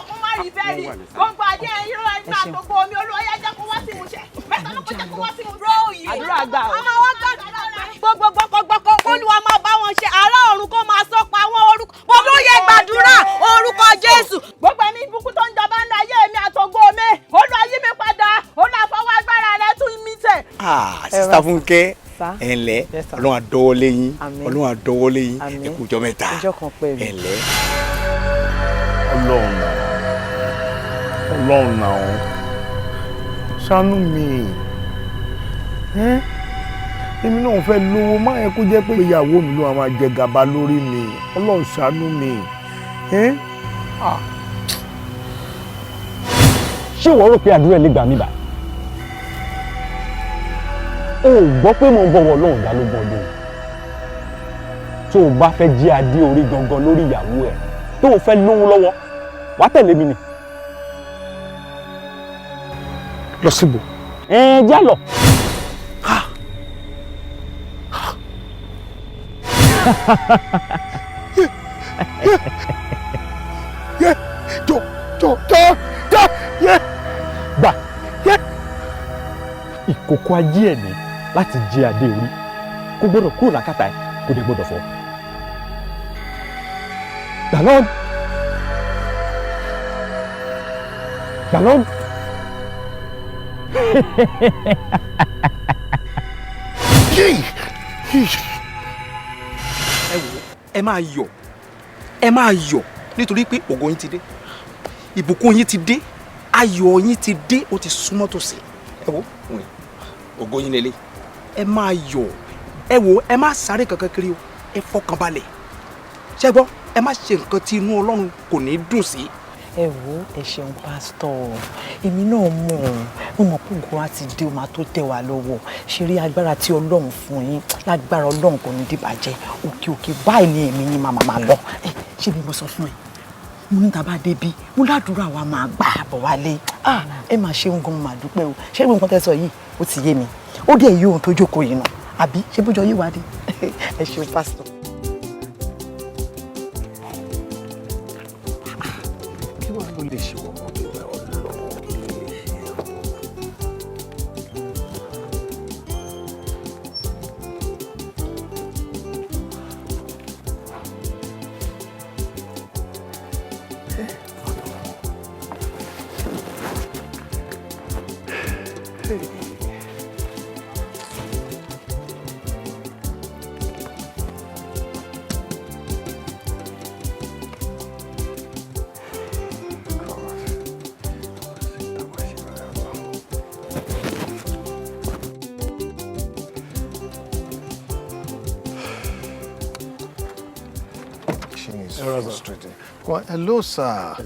Gbogbo ajé irọ́ ẹgbẹ́ àtòkò omi olóyè jẹ́ kó wá sí ìmúṣẹ. Mẹ́ta ló kó jẹ́ kó wá sí ìmúṣẹ. Àdúrà gbà o. A máa wá gbàdúrà gbogbo gbọkọgbọkọ Olúwa máa bá wọn ṣe, ará ọ̀run kó máa sọ pa àwọn orúkọ. Gbogbo yẹ gbàdúrà orúkọ Jésù. Gbogbo ẹ̀mí ìbùkún tó ń jọba ń ayé mi àtògo mi, Olúwa yí mi padà, Olúwa fọwọ́ agbára rẹ tún mi tẹ̀. Sista Fúnkẹ́, ẹ ǹlẹ́, Ọlọ́run á dọ́wọ́lé yín, Ọlọ́run á dọ́wọ́lé yín, ẹ kú ọjọ́ mẹ́ta, ẹ ǹlẹ́. Ọlọ́run náà, Ọlọ́run náà, ṣàánú mi. Èmi náà fẹ́ lówó, má yẹ kó jẹ́ pé ìyàwó mi ló máa jẹ gàba lórí mi. Ọlọ́run ṣàánú mi. Ṣé ìwọ rò pé àdúrà ẹ lè gbà mí bá? O ò gbọ́ pé mo ń bọ̀wọ̀ Ọlọ́run dá lógún ọdún. Tó o bá fẹ́ jí adé orí gangan lórí ìyàwó ẹ̀, tó o fẹ́ lówó lọ́wọ́, wàá tẹ̀lé mi ni. Lọ síbò. Ẹ já lọ. Yẹ jọ jọ jọ jọ yẹ gbà ìkòkò ajé ẹ̀ ní láti jẹ adé orí kò gbọ́dọ̀ kúrò lákàtà ẹ̀, kò dé gbọ́dọ̀ fọ́. Gbà lọ́n gbà lọ́n. Ẹ wò, ẹ máa yọ̀, ẹ máa yọ̀, nítorí pé ògo yín ti dé, ìbùkún yín ti dé, ayọ̀ yín ti dé, ó ti súnmọ́ tòsí. Ẹ wò, ògo yín lélẹ̀. Ẹ máa yọ̀. Ẹ wò, ẹ má sáré kankan kiri o, ẹ fọkàn balẹ̀. Ṣé gbọ́, ẹ má ṣe nǹkan tí inú Ọlọ́run kò ní dùn sí. Ẹ wo, ẹ ṣeun pásítọ̀. Èmi náà mọ̀, mo mọ̀ pé ògo wa ti dé, o máa tó tẹ̀ wá lọ́wọ́. Ṣe rí agbára tí Ọlọ́run fún yín, lágbára Ọlọ́run kò ní dìbàjẹ́. Òkè òkè báyìí ni èmi yín máa máa lọ. Ẹ ṣé bí mo sọ fún ẹ, mo ní tàbá débi mo ládùúrà wa máa gbà bọ̀ wálé. Ẹ máa ṣe ń gan, máa dúpẹ́ o. Ṣé gbogbo nǹkan tẹ́ sọ yìí ó ti yé mi, ó dẹ̀ yí ohun tó jókòó yìí nà, àbí ṣé bójú ọyẹ́ wá dé? Ẹ ṣeun pásítọ̀. Kí wàá ló lè ṣe wọ́n mọ́ bí wọ́n lọ? Frustrating. Well, hello, sir.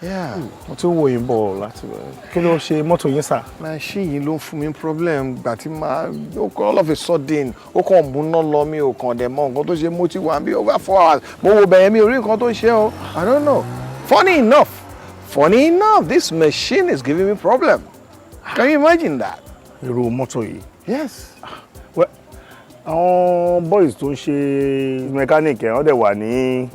Yeah. Mo ti ń wo yín bọ̀ láti kí ló ṣe mọ́tò yín, sir? Machine yìí ló ń fún mi problem gbà tí máa all of a sudden ó kàn múná lọ, mi ò kàn dẹ̀ mọ nǹkan tó ṣe. Mo ti wà bí over 4 hours, mo wo bẹ̀yẹn, mi ò rí nǹkan tó ṣe o. I don't know. Funny enough, this machine is giving me problem. Can you imagine that? Irú mọ́tò yìí? Yes. Well, àwọn boys tó ń ṣe mechanic ẹ̀ wọ́n dẹ̀ wà ní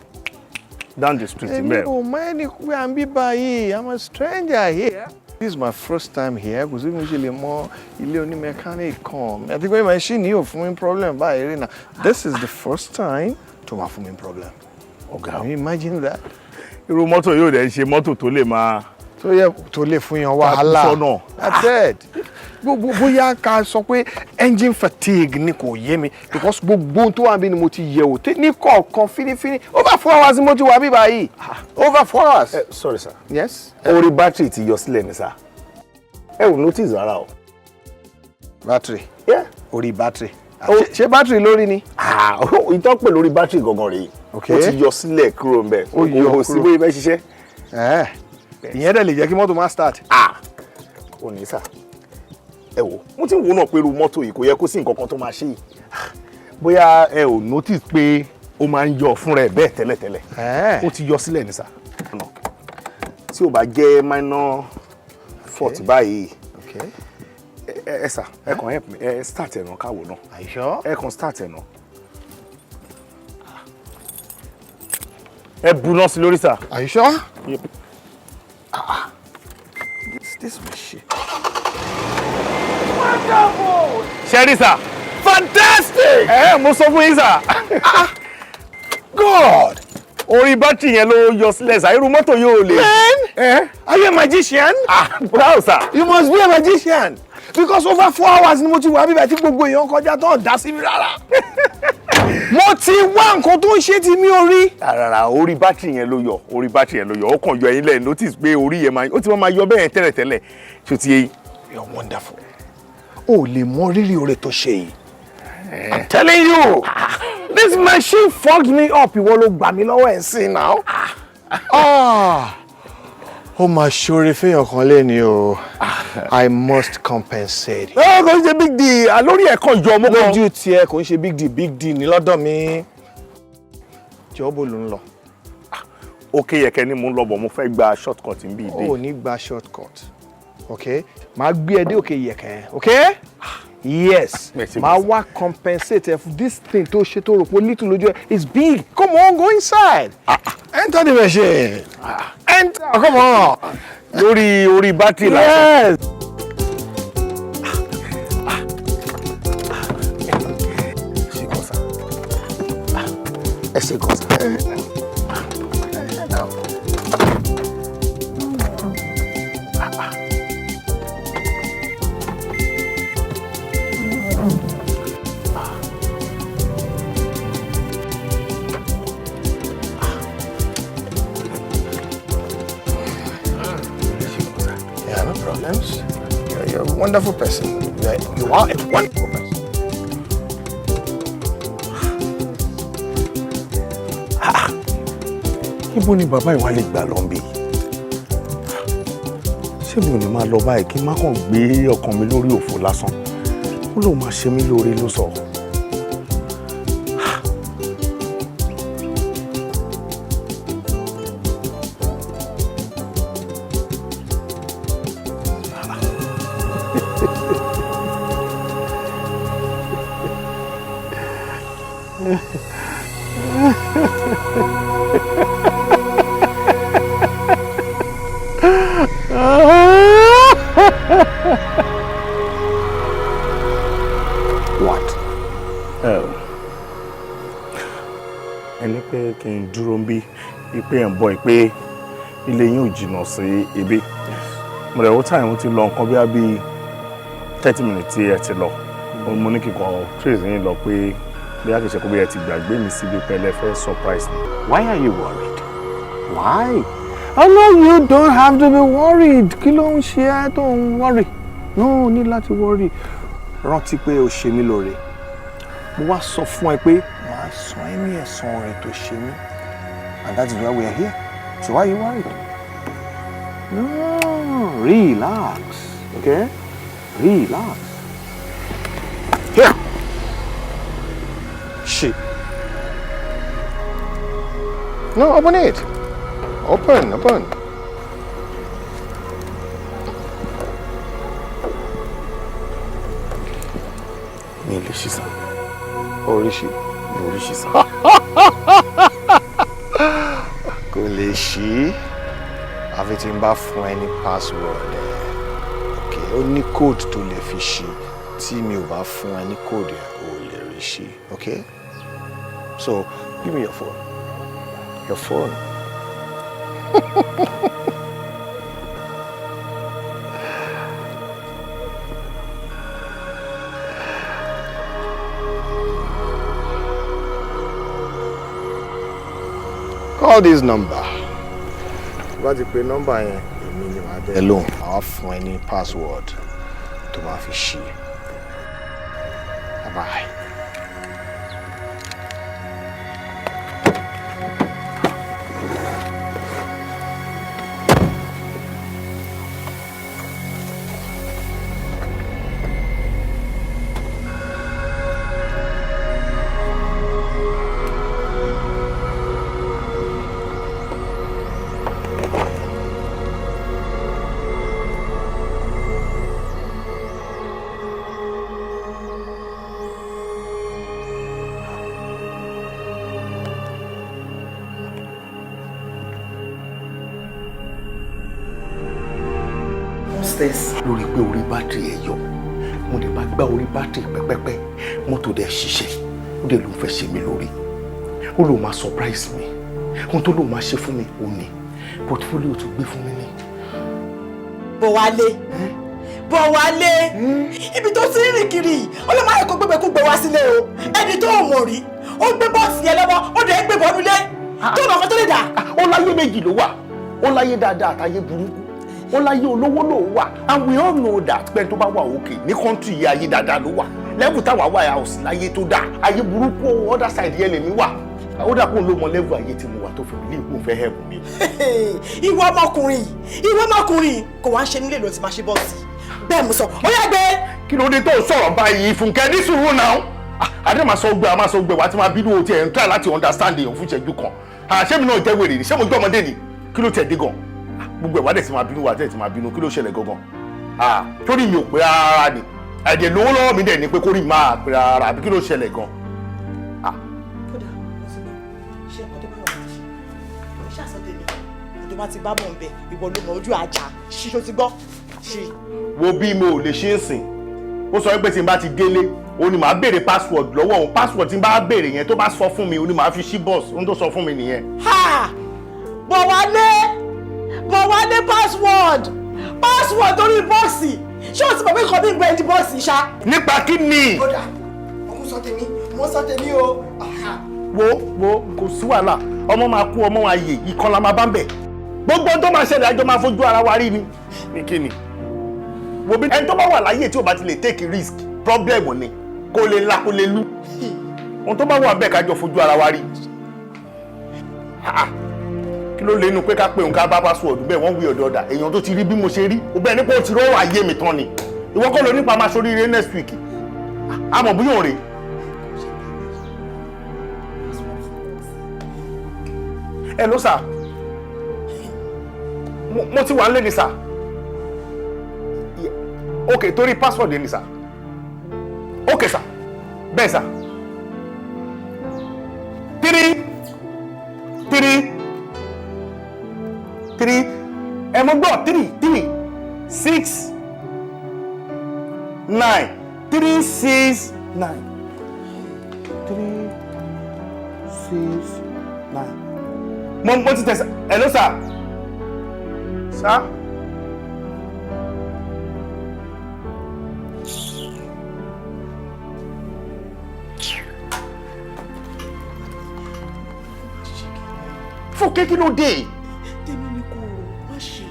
down the street. Èmi mbẹ́. ò mọ ẹni pé à ń bí báyìí. I'm a stranger here. This is my first time here. Kò sí bí mo ṣe lè mọ ilé oní mechanic kan. Àti pé machine yìí ò fún mi problem báyìí rí na. This is the first time tó máa fún mi problem. Ọ̀gá. Can you imagine that? Irú mọ́tò yóò dẹ̀ ṣe mọ́tò tó lè máa. Tó yẹ tó lè fún yàn wàhálà. Sọ́nà. That's it. Gbogbo bóyá ká sọ pé engine fatigue ni, kò yé mi, because gbogbo ohun tó wà níbí ni mo ti yẹ̀ wò ní kọ̀ọ̀kan fínífíní. Over 4 hours ni mo ti wà bí báyìí. Over 4 hours. Sorry, sir. Yes. Orí battery ti yọ sílẹ̀ ní, sir. Ẹ ò notice rárá o. Battery. Yeah. Orí battery. Ṣé battery lórí ni? Ìtọ́ pè lórí battery gangan rèé. Okay. Ó ti yọ sílẹ̀ kúrò ńbẹ̀. Ó yọ Kò sí kúrò. bóyá fẹ́ ṣiṣẹ́. Ìyẹn dẹ̀ lè jẹ́ kí mọ́tò má start. Ò ní, sir. Ẹ wò, mo ti ń wo náà pé irú mọ́tò yìí kò yẹ kó sí nǹkan kan tó máa ṣe yìí. Bóyá ẹ ò notice pé ó máa ń yọ fúnra ẹ̀ bẹ́ẹ̀ tẹ́lẹ̀tẹ́lẹ̀. Ó ti yọ sílẹ̀ ní, sir. Tí ò bá jẹ́ minor fault báyìí. Ẹ sir, ẹ kàn help me, ẹ start ẹ̀ náà káwò náà. Are you sure? Ẹ kàn start ẹ̀ náà. Ẹ bu náà sí lórí, sir. Are you sure? Yep. This machine. Ṣẹ́rí, sir. Fantastic! Ẹ mo sọ fún yín, sir. God! Orí bátìrì yẹn ló yọ sílẹ̀, sir. Irú mọ́tò yóò lè. Man! Are you a magician? Ah, proud, sir. You must be a magician. Because over 4 hours ni mo ti wà bíbẹ̀ tí gbogbo èèyàn kọjá tó dá sí mi rárá. Mo ti wá nǹkan tó ń ṣe tí mi ò rí. Rárá, orí bátìrì yẹn ló yọ, orí bátìrì yẹn ló yọ. Ó kàn yọ. Ẹ̀yin lẹ́yìn notice pé orí yẹn máa, ó ti máa yọ bẹ́ẹ̀ tẹ́lẹ̀tẹ́lẹ̀. Ṣó ti yé yín? You're wonderful. O lè mọ rírì oore tó ṣe yìí. I'm telling you, this machine fucked me up. Ìwọ ló gbà mí lọ́wọ́ ẹ̀ sí now. Ah, ó máa ṣoore fẹ́yàn kan lẹ́ni o. I must compensate. Ẹ kò ń ṣe big deal, lórí ẹ̀ kan yọ mọ́ kan. Lójú tiẹ̀ kò ń ṣe big deal, big deal ní lọ́dọ̀ mi. Jọ̀ọ́, bó ló ń lọ? Òkè Yẹ̀kẹ́ ni mo ń lọ bọ̀, mo fẹ́ gba short cut ń bí ìdè. O ò ní gba short cut, ok? Màá gbé ẹ dé Òkè Yẹ̀kẹ́, ok? Yes, màá wá compensate ẹ for this thing tó ṣe, tó rò pé little lójú ẹ is big. Come on, go inside. Enter the machine. Enter, come on. Lórí orí bátìrì lásán. Yes. Ṣe gan, sir. Ẹ ṣe gan, sir. times. You're a wonderful person. You are a wonderful person. Ibo ni bàbá ìwà lè gbà lọ bí? Ṣé mi ò ní máa lọ báyìí kí n má kàn gbé ọkàn mi lórí òfò lásán? Ó lóun máa ṣe mí lóore ló sọ. What? Ẹni pé kí n dúró ń bí pé ẹ̀ ń bọ̀ pé ilé yín ò jìnnà sí ibi. Mo rẹ̀ wọ́n táyà ti lọ nǹkan bí i 30 minutes tí ẹ ti lọ. Mo ní kí n kàn trace yín lọ pé bí a kì í ṣe kó bí ẹ ti gbàgbé mi síbi pẹ̀lẹ́ fẹ́ surprise mi. Why are you worried? Why? Oh no, you don't have to be worried. Kí ló ń ṣe ẹ́ tó ń worry? No, ní láti worry. Rántí pé o ṣe mí lóore. Mo wá sọ fún ẹ pé màá san ẹ́ ní ẹ̀san rẹ̀ tó ṣe mí. And that is why we are here. So why are you worried? No, relax, okay? Relax. Here. Ṣe. No, open it. Open, open. Mi lè ṣí sá. Oríṣi. Mi ò rí ṣí sá. Kò lè ṣí. Àfi tí n bá fún ẹ ní password ẹ. Okay, ó ní code tó lè fi ṣí. Tí mi ò bá fún ẹ ní code ẹ, ò lè rí ṣí. Okay? So, give me your phone. Your phone. Call this number. Bá ti pe nọ́mbà yẹn, èmi ni màá dẹ́ lóhùn. Àwa fún ẹ ní password tó máa fi ṣí. Bye bye. What's this? Lórí pé orí bátìrì ẹ̀ yọ, mo lè bá gbá orí bátìrì pẹ́pẹ́pẹ́, mọ́tò dẹ̀ ṣiṣẹ́, ó dẹ̀ ló ń fẹ́ ṣe mí lórí. Ó lóun máa surprise mi. Ohun tó lóun máa ṣe fún mi ò ní. Portfolio tó gbé fún mi ní. Bọ̀wálé, Bọ̀wálé, ibi tó ti ń rìn kiri yìí, ó lè má yẹ kó gbégbé kó gbé wá sílé o. Ẹni tó ò mọ̀ rí, ó gbé bọ́ọ̀sì yẹn lọ́wọ́, ó dẹ̀ ń gbé bọ́ọ̀nù lé. Tó mọ̀ kó tó lè dà. Ó láyé méjì ló wà. Ó láyé dáadáa àtayé burúkú. Ó láyé olówó ló wà. And we all know that pé tó bá wà òkè ní country yìí, ayé dáadáa ló wà. Level táwa wà yà, ò sí láyé tó dáa. Ayé burúkú other side yẹn lèmi wà. Ó dà kóun ló mọ level ayé tí mo wà tó fi believe kóun fẹ́ help mi. Ìwọ ọmọkùnrin yìí, ìwọ ọmọkùnrin yìí, kò wá ń ṣe nílé ló ti máa ṣe bọ́ọ̀sì. Bẹ́ẹ̀ mo sọ, ó yá gbé. Kí ló dé tó ń sọ̀rọ̀ báyìí, Fúnkẹ́? Ní sùúrù náà. Adé máa sọ gbé, a máa sọ gbé wa tí máa bínú o, tiẹ̀ ń try láti understand èèyàn fún ìṣẹ́jú kan. Ṣé mi náà jẹ́ wèrè ni? Ṣé mo jẹ́ ọmọdé ni? Kí ló tiẹ̀ dé gan? Gbogbo ẹ̀ wá dẹ̀ ti máa bínú wa, dẹ̀ ti máa bínú. Kí ló ṣẹlẹ̀ gangan? Torí mi ò pé rárá ni. Ẹ̀dẹ̀ lówó lọ́wọ́ mi dẹ̀ ni pé kórìí máa pé rárá, àbí kí ló ṣẹlẹ̀ gan? Kódà, mo ti gbọ́, ṣé nǹkan tó bá wà láti ṣe. Ṣàṣọ tèmi, tó bá ti bá bọ̀ ń bẹ̀, ìwọ ló mọ ojú àjà. Ṣíṣó ti gbọ́? Ṣí. Wo bí mo ò lè ṣe é sìn. Ó sọ pé tí n bá ti délé, ó ní màá béèrè password lọ́wọ́ òun. Password tí n bá béèrè yẹn, tó bá sọ fún mi, ó ní màá fi ṣí bọ́ọ̀sì. Ohun tó sọ fún mi nìyẹn. Ha! Bọ̀wálé! Bọ̀wálé, password! Password orí bọ́ọ̀sì! Ṣé o ti mọ̀ pé nǹkan bí ń gbẹ di bọ́ọ̀sì ṣá? Nípa kí ni? Kódà, mo sọ tèmi, mo sọ tèmi o. Wo wo, kò sí wàhálà. Ọmọ máa kú, ọmọ máa yè, ìkan la máa bá ń bẹ̀. Gbogbo ohun tó máa ṣẹlẹ̀, àjọ máa fojú ara wa rí ni. Ní kí ni? Wo bí ẹni tó bá wà láyé tí ò bá ti lè take risk, problem ni. Kò lè la, kò lè lu. Ohun tó bá wà bẹ́ẹ̀ ká jọ fojú ara wa rí. Kí ló lè nu pé ká pé òun ká bá password bẹ́ẹ̀ wọ́n wí ọ̀dọ̀ ọ̀dà. Èèyàn tó ti rí bí mo ṣe rí, ó bẹ́ẹ̀ nípa ó ti rọ́wọ́ ayé mi tán ni. Ìwọ kọ́ ló nípa máa ṣoríire next week. Àmọ̀ bóyá òun rèé. Hello sir. Mo ti wà nílé ni sir. Ok, torí password ni sir. Ok sir. Bẹ́ẹ̀ sir. 3 3 3 ẹ mo gbọ́ 3 3 6 9 3 6 9 3 6 9. Mo ti tẹ̀sán. Hello sir. Sir. Fúnkẹ́, kí ló dé? Tèmi ni kò rò, má ṣe.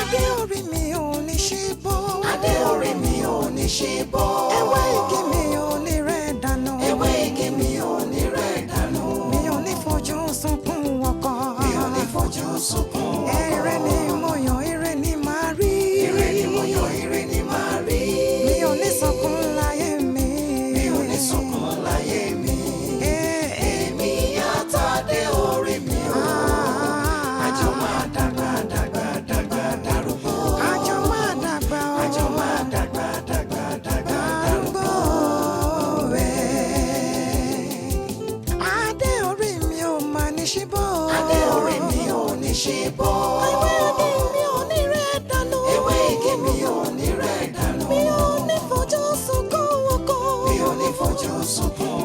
Adé orí mi ò ní ṣí bọ́. Adé orí mi ò ní ṣí bọ́. Ewé igi mi ò ní rẹ̀ dànù. Ewé igi mi ò ní rẹ̀ dànù. Mi ò ní fojú sunkún ọkọ. Mi ò ní fojú sunkún ọkọ. Ire ni mo yàn, ire ni màá rí. Ire ni mo yàn, ire ni màá rí. Mi ò ní sunkún láyé mi. Mi ò ní sunkún láyé mi. Èmi àtàdé orí mi ò. Àjọ máa dàgbà dàgbà dàgbà darúgbó. Àjọ máa dàgbà o. Àjọ máa dàgbà dàgbà dàgbà darúgbó. Adé orí mi ò máa ní ṣíbọ̀. Adé orí mi ò ní ṣíbọ̀. Ewé igi mi ò ní rẹ̀ dànù. Ewé igi mi ò ní rẹ̀ dànù. Mi ò ní fojú sunkún ọkọ. Mi ò ní fojú sunkún.